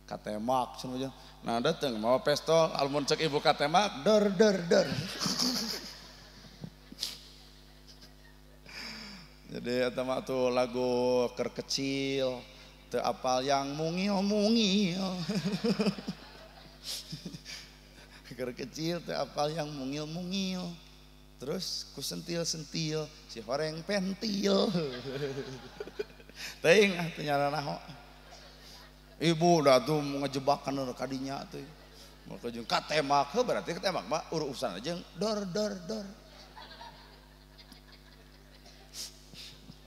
Katemak cenah. Nah dateng mawa pistol, lamun cek ibu katemak dor dor dor. Jadi eta mah tuh lagu keur kecil, teu apal yang mungil-mungil. Keur kecil teu apal yang mungil-mungil. Terus ku sentil-sentil si horeng pentil. Teuing ah teu nyaranaho. Ibu dah tuh ngejebakan kadinya tuh. Mau jeung katemak, heuh berarti katemak mah urusan jeung dor dor dor.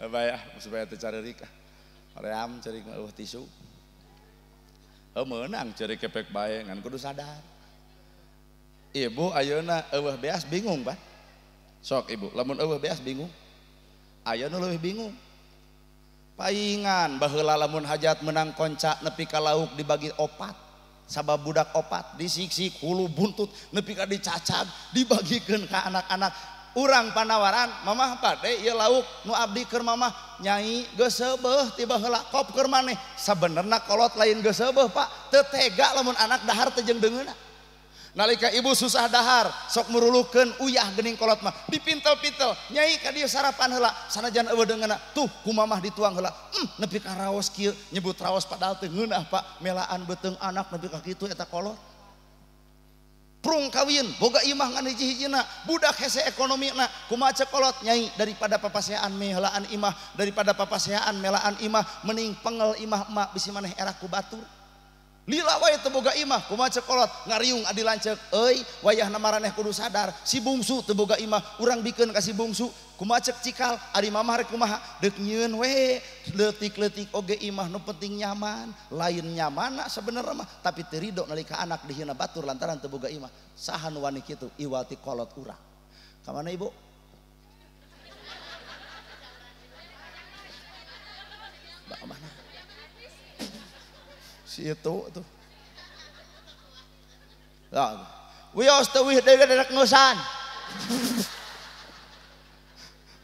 Bae ah supaya teu careurik ah. Hoream ceurik mah eueuh tisu. Heuh meunang ceurik kepek bae ngan kudu sadar. Ibu ayeuna eueuh beas bingung, Pak. Sok ibu, lamun eueuh beas bingung. Aya nu leuwih bingung. Paingan baheula lamun hajat menang konca nepi ka lauk dibagi opat, sabab budak opat disiksik hulu buntut nepi ka dicacag dibagikeun ka anak-anak. Urang panawaran mamah bade ieu lauk nu abdi keur mamah, Nyai geus seubeuh tiba heula kop keur maneh. Sabenerna kolot lain geus seubeuh Pak, teu tega lamun anak dahar teu jeung deungeunna. Nalika ibu susah dahar, sok murulukeun uyah geuning kolot mah, dipintel-pintel, nyai ka dieu sarapan heula, sanajan eueuh deungeunna, tuh ku mamah dituang heula. Nepi ka raos kieu, nyebut raos padahal teu ngeunah Pak, melaan beuteung anak nepi ka kitu eta kolot. Prung kawin, boga imah ngan hiji-hijina, budak hese ekonomina, kumaha cek kolot nyai daripada papaseaan melaan imah, daripada papaseaan melaan imah, mending pengel imah emak bisi maneh era ku batur. Lila wae teu boga imah, kumaha cek kolot ngariung adi lanceuk, euy wayahna maraneh kudu sadar, si bungsu teu boga imah, urang bikeun ka si bungsu, kumaha cek cikal, ari mamah rek kumaha, deuk nyieun we, leutik-leutik oge imah nu penting nyaman, lain nyamanna sabenerna mah, tapi teu rido nalika anak dihina batur lantaran teu boga imah. Saha nu wani kitu iwal ti kolot urang. Ka mana ibu? Ba mana? Si itu tuh. Lah, wios teu wih deui rek ngeusan.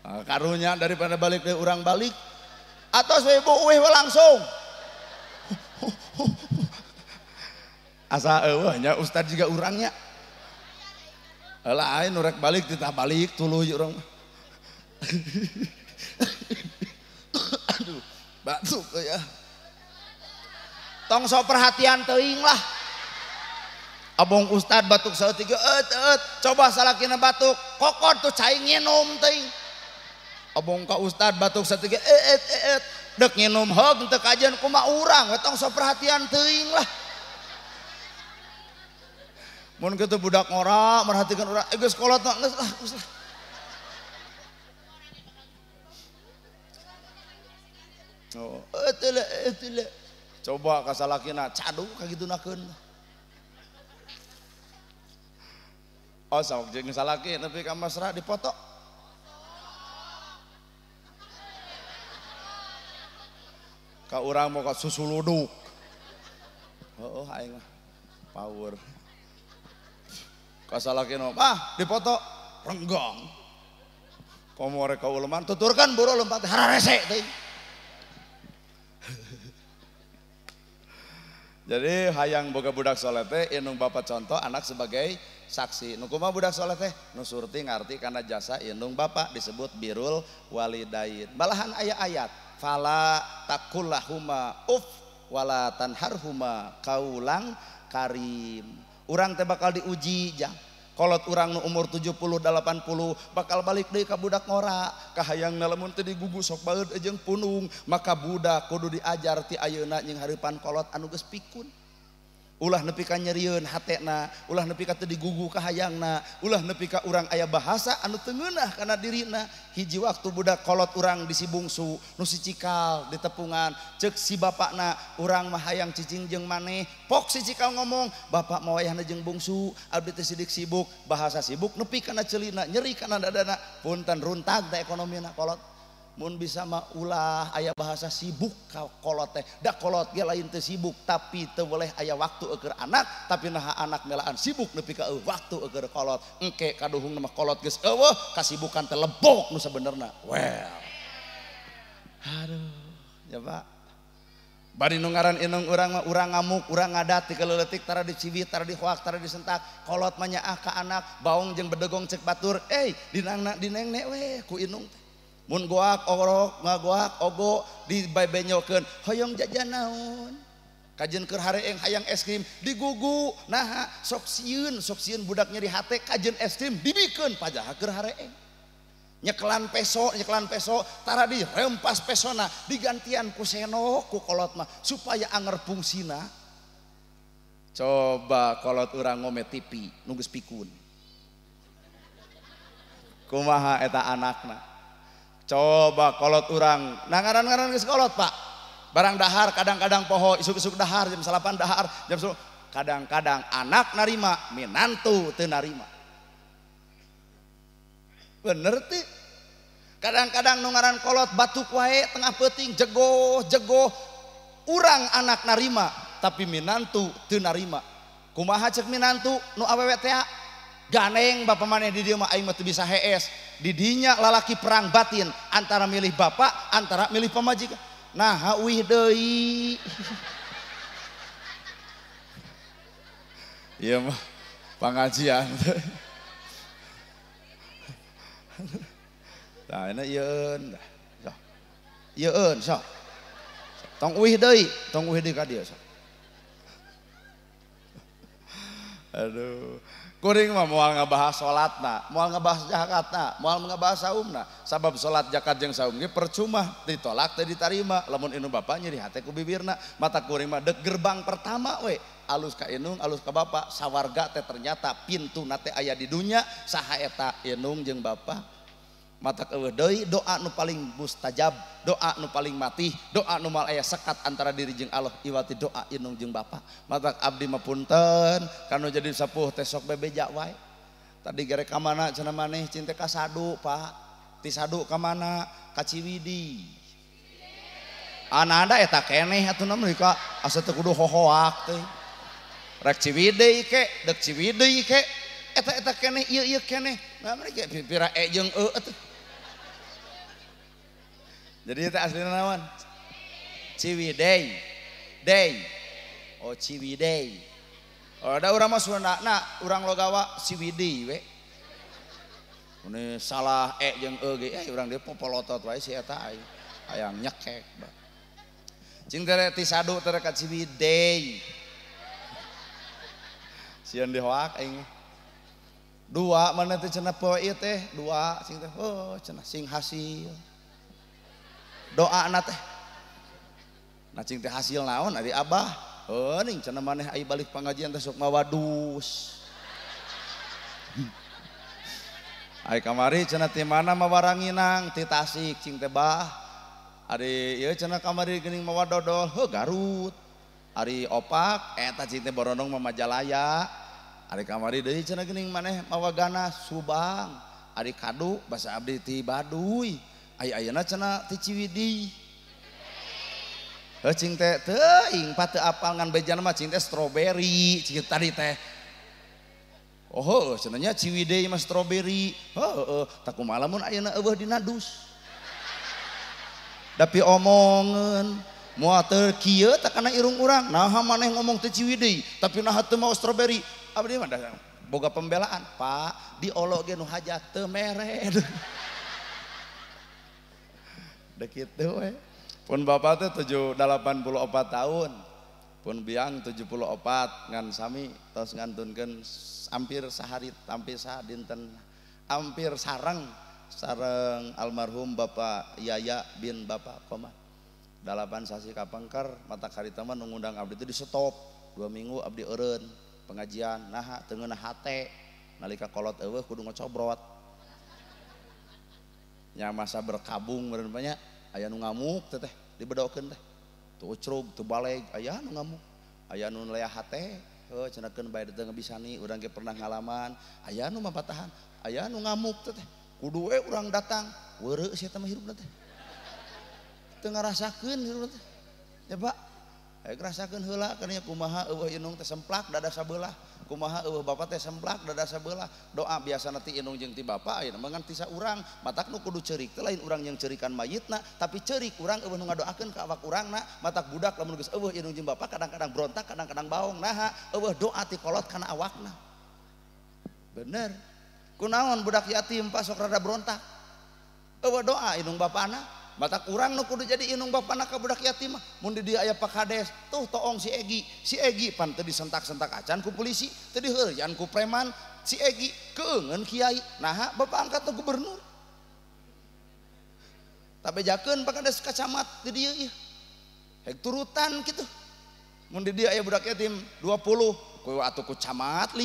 Nah, karunya daripada balik deui urang balik. Atos we ibu uih we langsung. Asa eueuh nya ustad juga urangnya. Lain nu rek balik titah balik tuluy urang. Aduh, batuk ya. Tong sok perhatian teuing lah. Abong ustad batuk saeutik eut eut, coba salakina batuk, kokot tuh cai nginum teuing. Abong ka ustad batuk saeutik eut eut, deuk nginum heug teu kajeun kumaha urang we tong sok perhatian teuing lah. Mun kitu budak ngora merhatikan urang, geus kolot mah geus lah, geus lah. Oh, eut eut. Coba kasalakina cadu kagitunakeun. Oh sok jeung salaki nepi ka mesra dipoto. Ka urang mau ka susuluduk. Heueuh aing mah power. Ka salakina mah dipoto renggang. Komo rek ka uleman tuturkan boro lompat hararese teuing. Jadi hayang boga budak soleh teh indung bapak contoh anak sebagai saksi. Nu kumaha budak soleh teh? Nu surti ngarti karena jasa indung bapak disebut birrul walidain. Malahan aya ayat fala takullahuma uff wala tanharhuma kaulang karim. Urang teh bakal diuji jang. Kolot urang nu umur 70 80 bakal balik deui ka budak ngora, kahayangna lamun teu digugu sok baeud jeung punung, maka budak kudu diajar ti ayeuna jeung hareupan kolot anu geus pikun. Ulah nepi ka nyerieun hatena, ulah nepi ka teu digugu kahayangna, ulah nepi ka urang aya bahasa anu teu ngeunah kana dirina. Hiji waktu budak kolot urang di si bungsu, nu si cikal di tepungan, ceuk si bapakna urang mah hayang cicing jeung maneh, pok si cikal ngomong, bapak mah wayahna jeung bungsu, abdi teh sidik sibuk, bahasa sibuk nepi kana ceulina, nyeri kana dadana, punten runtag teh ekonomina kolot. Mun bisa mah ulah aya bahasa sibuk ka kolot teh, da kolot ge lain teu sibuk tapi teu boleh aya waktu eueur anak, tapi naha anak melaan sibuk nepi ka waktu eueur kolot. Engke kaduhungna mah kolot geus eueuh, kasibukan teh lebok nu sabenerna. Well. Aduh, ya Pak. Bari nu ngaran indung urang mah urang ngamuk, urang ngadat ti kaleuletik tara diciwit, tara dihoak, tara disentak. Kolot mah nyaah ka anak, baong jeung bedegong cek batur, eh dinangna dinengne we ku indung teh. Mun goak orok ngagoak ogo dibebenyokeun hoyong jajan naon kajeun keur hareeng hayang es krim digugu naha sok sieun budak nyeri hate kajeun es krim dibikeun pajaha keur hareeng nyekelan peso tara dirempas pesona digantian ku senok ku kolot mah supaya anger fungsina. Coba kolot urang ngome TV nu geus pikun kumaha eta anakna. Coba kolot urang, nah ngaran-ngaran geus kolot Pak. Barang dahar kadang-kadang poho, isuk-isuk dahar jam 8 dahar, jam 10. Kadang-kadang anak narima, minantu teu narima. Bener teu? Kadang-kadang nu ngaran kolot batuk wae tengah peuting jegoh-jegoh. Urang anak narima, tapi minantu teu narima. Kumaha ceuk minantu nu awewe teh? Ganeng bapak maneh di dieu mah aing mah teu bisa hees. Didinya lalaki perang batin antara milih bapak, antara milih pamajikan. Nah, uih deui. Iya mah pengajian. Nah, ini yeun. Sok. Yeun sok. Tong uih deui, tong uih deui ka dieu sok. Aduh. Kuring mah moal ngabahas salatna, moal ngabahas zakatna, moal ngabahas saumna. Sabab salat zakat jeung saum ge percuma, ditolak teu ditarima. Lamun indung bapa nyeri hate ku bibirna, mata kuring mah dek gerbang pertama we. Alus ka indung, alus ka bapa, sawarga teh ternyata pintuna teh aya di dunya, saha eta indung jeung bapa. Mata eueuh deui doa nu paling mustajab, doa nu paling matih, doa nu moal aya sekat antara diri jeung Allah iwati doa indung jeung bapa. Mata abdi mah punten kanu jadi sepuh teh sok bebeja wae. Tadi gere ka mana cenah maneh cinte ka Sadu, Pak. Ti Sadu ka mana? Ka Ciwidey. Ananda eta keneh atuh na mah ka asa teu kudu hohoak teh. Rek Ciwidey ke, dek Ciwidey ke. Eta-eta keneh ieu-ieu keneh. Nah mereka pira e jeung e atuh. Jadi eta aslina naon? Ciwidey. Dey. Oh Ciwidey. Oh da urang mah Sundana, urang logawa Ciwidey we. Ini salah e jeung e ge, urang dieu popolotot wae si eta hayang nyekek. Cing teh ti Sadu teh ka Ciwidey. Sieun dihoak aing. Dua mana teh cenah poe ieu teh dua sing teh oh cenah sing hasil doana teh nah cing teh hasil naon ari abah heuh ning cenah maneh ai balik pangajian teh sok mawa dus ai kamari cenah ti mana mawa ranginang ti Tasik cing teh bah ari ieu cenah kamari geuning mawa dodol heuh Garut ari opak eta cing teh boronong mah Majalaya. Ari kamari deui cenah geuning maneh mawa ganas Subang, ari kadu basa abdi ti Baduy, ai ayeuna cenah ti Ciwidey. Heuh cing teh teuing pa teu apal ngan bejana mah cing teh stroberi cing tadi teh. Oh heuh cenah nya Ciwidey mah stroberi. Heuh tah kumaha lamun ayeuna eueuh dina dus. Tapi omongeun moal teu kieu tah kana irung urang. Naha maneh ngomong teh Ciwidey tapi naha teu mau stroberi. Abdi mah boga pembelaan, Pak, diolok ge nu hajat teu mere. Da kitu we. Pun bapak teh 84 tahun. Pun biang 74 ngan sami tos ngantunkeun hampir sahari, hampir sadinten, hampir sareng sareng almarhum Bapak Yaya bin Bapak Komar. 8 sasi kapengker mata karita mah nu ngundang abdi teh di stop 2 minggu abdi eureun. Pengajian naha teu ngeunah hate nalika kolot eueuh kudu ngocobrot nya masa berkabung meureun nya aya nu ngamuk teh teh dibedokeun teh teu ucrug teu baleg aya nu ngamuk aya nu leah hate heuh cenahkeun bae teu ngebisani urang ge pernah ngalaman aya nu mapatahan aya nu ngamuk teh teh kudu we urang datang weureu sia teh mah hirupna teh teu ngarasakeun hirupna teh ya Pak. Ayo ngerasakeun heula kana nya kumaha eueuh indung teh semplak dada sabelah, kumaha eueuh bapa teh semplak dada sabelah. Doa biasana ti indung jeung ti bapa ayeuna mah ngan ti saurang, matak nu kudu ceurik teh lain urang yang ceurikan mayitna, tapi ceurik urang eueuh nu ngadoakeun ka awak urangna, matak budak lamun geus eueuh indung jeung bapa kadang-kadang berontak, kadang-kadang baong naha eueuh doa ti kolot kana awakna. Bener. Kunaon budak yatim pak sok rada berontak. Eueuh doa indung bapana. Matak urang nu kudu jadi indung bapana ka budak yatim mah. Mun di dieu aya Pak Kades, tuh toong si Egi. Si Egi pan teu disentak-sentak acan ku polisi, teu diheureuyan ku preman, si Egi keungeun kiai. Naha bapak angkat gubernur. Tabejakeun Pak Kades ka camat di dieu ieu. Hek turutan kitu. Mun di dieu aya budak yatim 20, kowe atuh ku camat 5.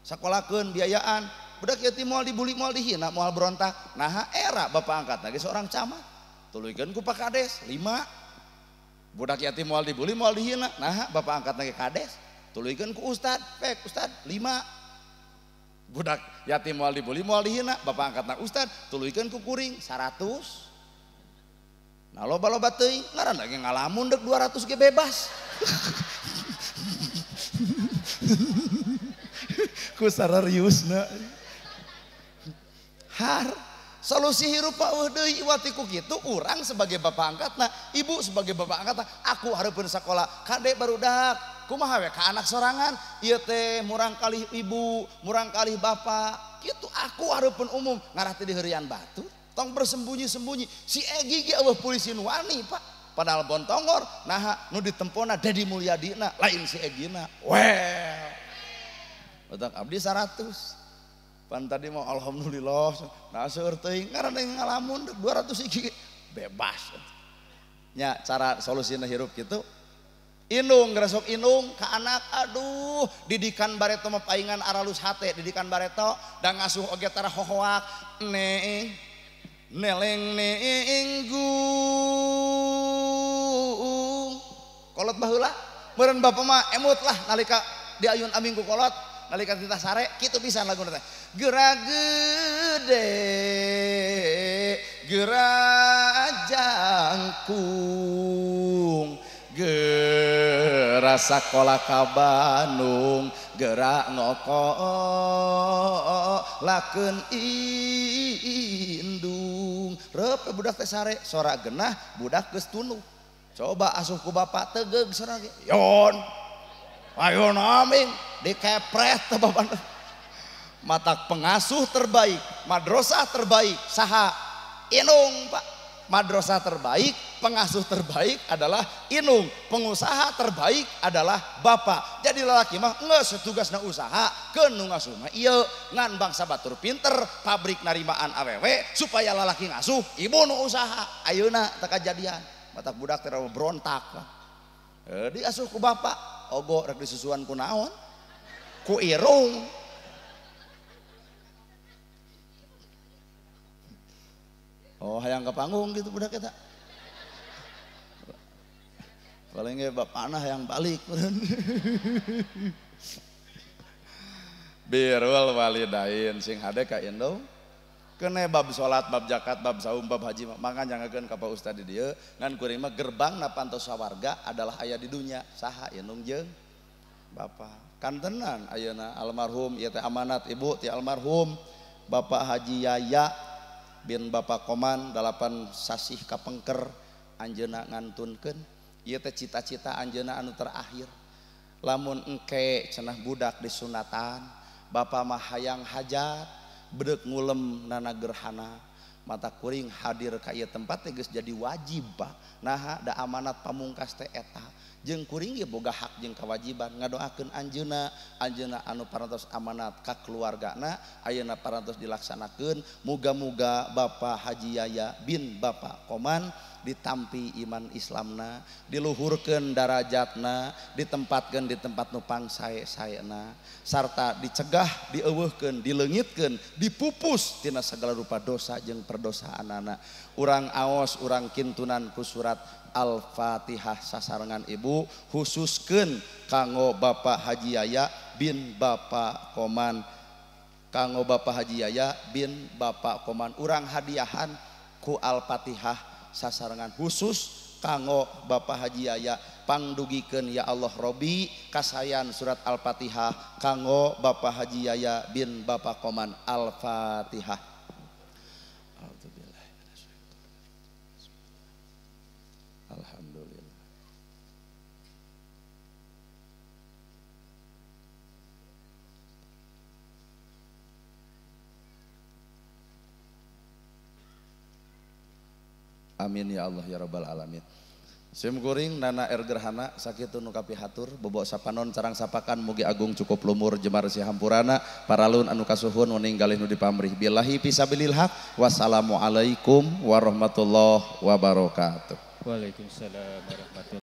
Sakolakeun biayaan. Budak yatim moal dibuli moal dihina moal berontak. Naha era bapak angkat lagi seorang camat. Tuluykeun ku Pak Kades 5. Budak yatim moal dibuli moal dihina. Naha bapak angkat lagi kades. Tuluykeun ku ustad, pek ustad 5. Budak yatim moal dibuli moal dihina, bapak angkatna ustad, tuluykeun ku kuring 100. Nah loba-loba teuing ngaran lagi ngalamun dek 200 ge bebas. Ku sarariusna. Har solusi hirup eueuh deui iwati ku kitu urang sebagai bapak angkatna, ibu sebagai bapak angkatna, aku hareupeun sakola, kade barudak, kumaha we ka anak sorangan, ieu teh murang kalih ibu, murang kalih bapak, kitu aku hareupeun umum ngarah teh diheureuyan batur, tong bersembunyi-sembunyi. Si Egi ge eueuh polisi nu wani, Pak. Padahal bontongor, naha nu ditempona Dedi Mulyadina, lain si Egina. Well. Otak abdi 100. Pan tadi mau alhamdulillah, nah seueur teuing ngaranna ngalamun 200 hiji bebas. Nya cara solusina hirup kitu. Indung gresok indung ka anak, aduh didikan bareto mah paingan aralus hate, didikan bareto da ngasuh oge tara hohoak ne neleng nenggung. Kolot baheula meureun bapa mah emut lah nalika diayun aming ku kolot. Nalika titah sare kitu pisan laguna teh. Geura gede geura jangkung geura sakola ka Bandung geura ngokolakeun indung. Reup budak teh sare sora genah budak geus tunduh. Coba asuh ku bapak tegeug sora ge. Yon. Ayo aming dikepret teh bapak. Matak pengasuh terbaik, madrasah terbaik, saha? Inung, Pak. Madrasah terbaik, pengasuh terbaik adalah inung, pengusaha terbaik adalah bapak. Jadi lalaki mah geus tugasna usaha, keun nu ngasuh mah ieu ngan bangsa batur pinter, pabrik narimaan awewe supaya lalaki ngasuh, ibu nu usaha. Ayeuna teu kajadian, matak budak teh berontak. Diasuh ku bapak. Ogo rek disusuan ku naon? Ku irung. Oh, hayang ke panggung gitu budak eta. Paling ge bapana hayang balik. Birrul walidain sing hade ka indung. Kene bab salat, bab zakat, bab saum, bab haji maka nyangakeun ka Pak Ustad di dieu ngan kuring mah gerbang napantos sawarga adalah aya di dunya saha indung jeung bapak. Kan tenan ayeuna almarhum ieu teh amanat ibu ti almarhum Bapak Haji Yaya bin Bapak Koman 8 sasih kapengker anjeunna ngantunkeun ieu teh cita-cita anjeunna anu terakhir. Lamun engke cenah budak disunatan bapak mah hayang hajat bedek ngulem nana gerhana mata kuring hadir ka ieu tempat teh geus jadi wajib Pak. Naha da amanat pamungkas teh eta jeung kuring ge boga hak jeung kewajiban ngadoakeun anjeunna, anjeunna anu parantos amanat ka keluargana ayeuna parantos dilaksanakeun. Muga-muga Bapak Haji Yaya bin Bapak Koman ditampi iman Islamna, diluhurkeun darajatna, ditempatkeun di tempat nu pangsae-saena, sarta dicegah, dieuweuhkeun, dileungitkeun, dipupus tina segala rupa dosa jeung perdosaanana. Urang aos, urang kintunan ku surat Al-Fatihah sasarengan ibu khususkeun kanggo Bapak Haji Yaya bin Bapak Koman. Kanggo Bapak Haji Yaya bin Bapak Koman urang hadiahan ku Al-Fatihah sasarengan khusus kanggo Bapak Haji Yaya pangdugikeun ya Allah Robi kasayan surat Al-Fatihah kanggo Bapak Haji Yaya bin Bapak Koman. Al-Fatihah. Alhamdulillah. Amin ya Allah ya Rabbal alamin. Sim kuring nana er gerhana sakitu nu kapihatur bobok sapanon carang sapakan mugi agung cukup lumur jemar si hampurana paralun anu kasuhun meninggalin nu dipamrih billahi fisabilil haq. Wassalamualaikum warahmatullahi wabarakatuh. Waalaikumsalam warahmatullahi.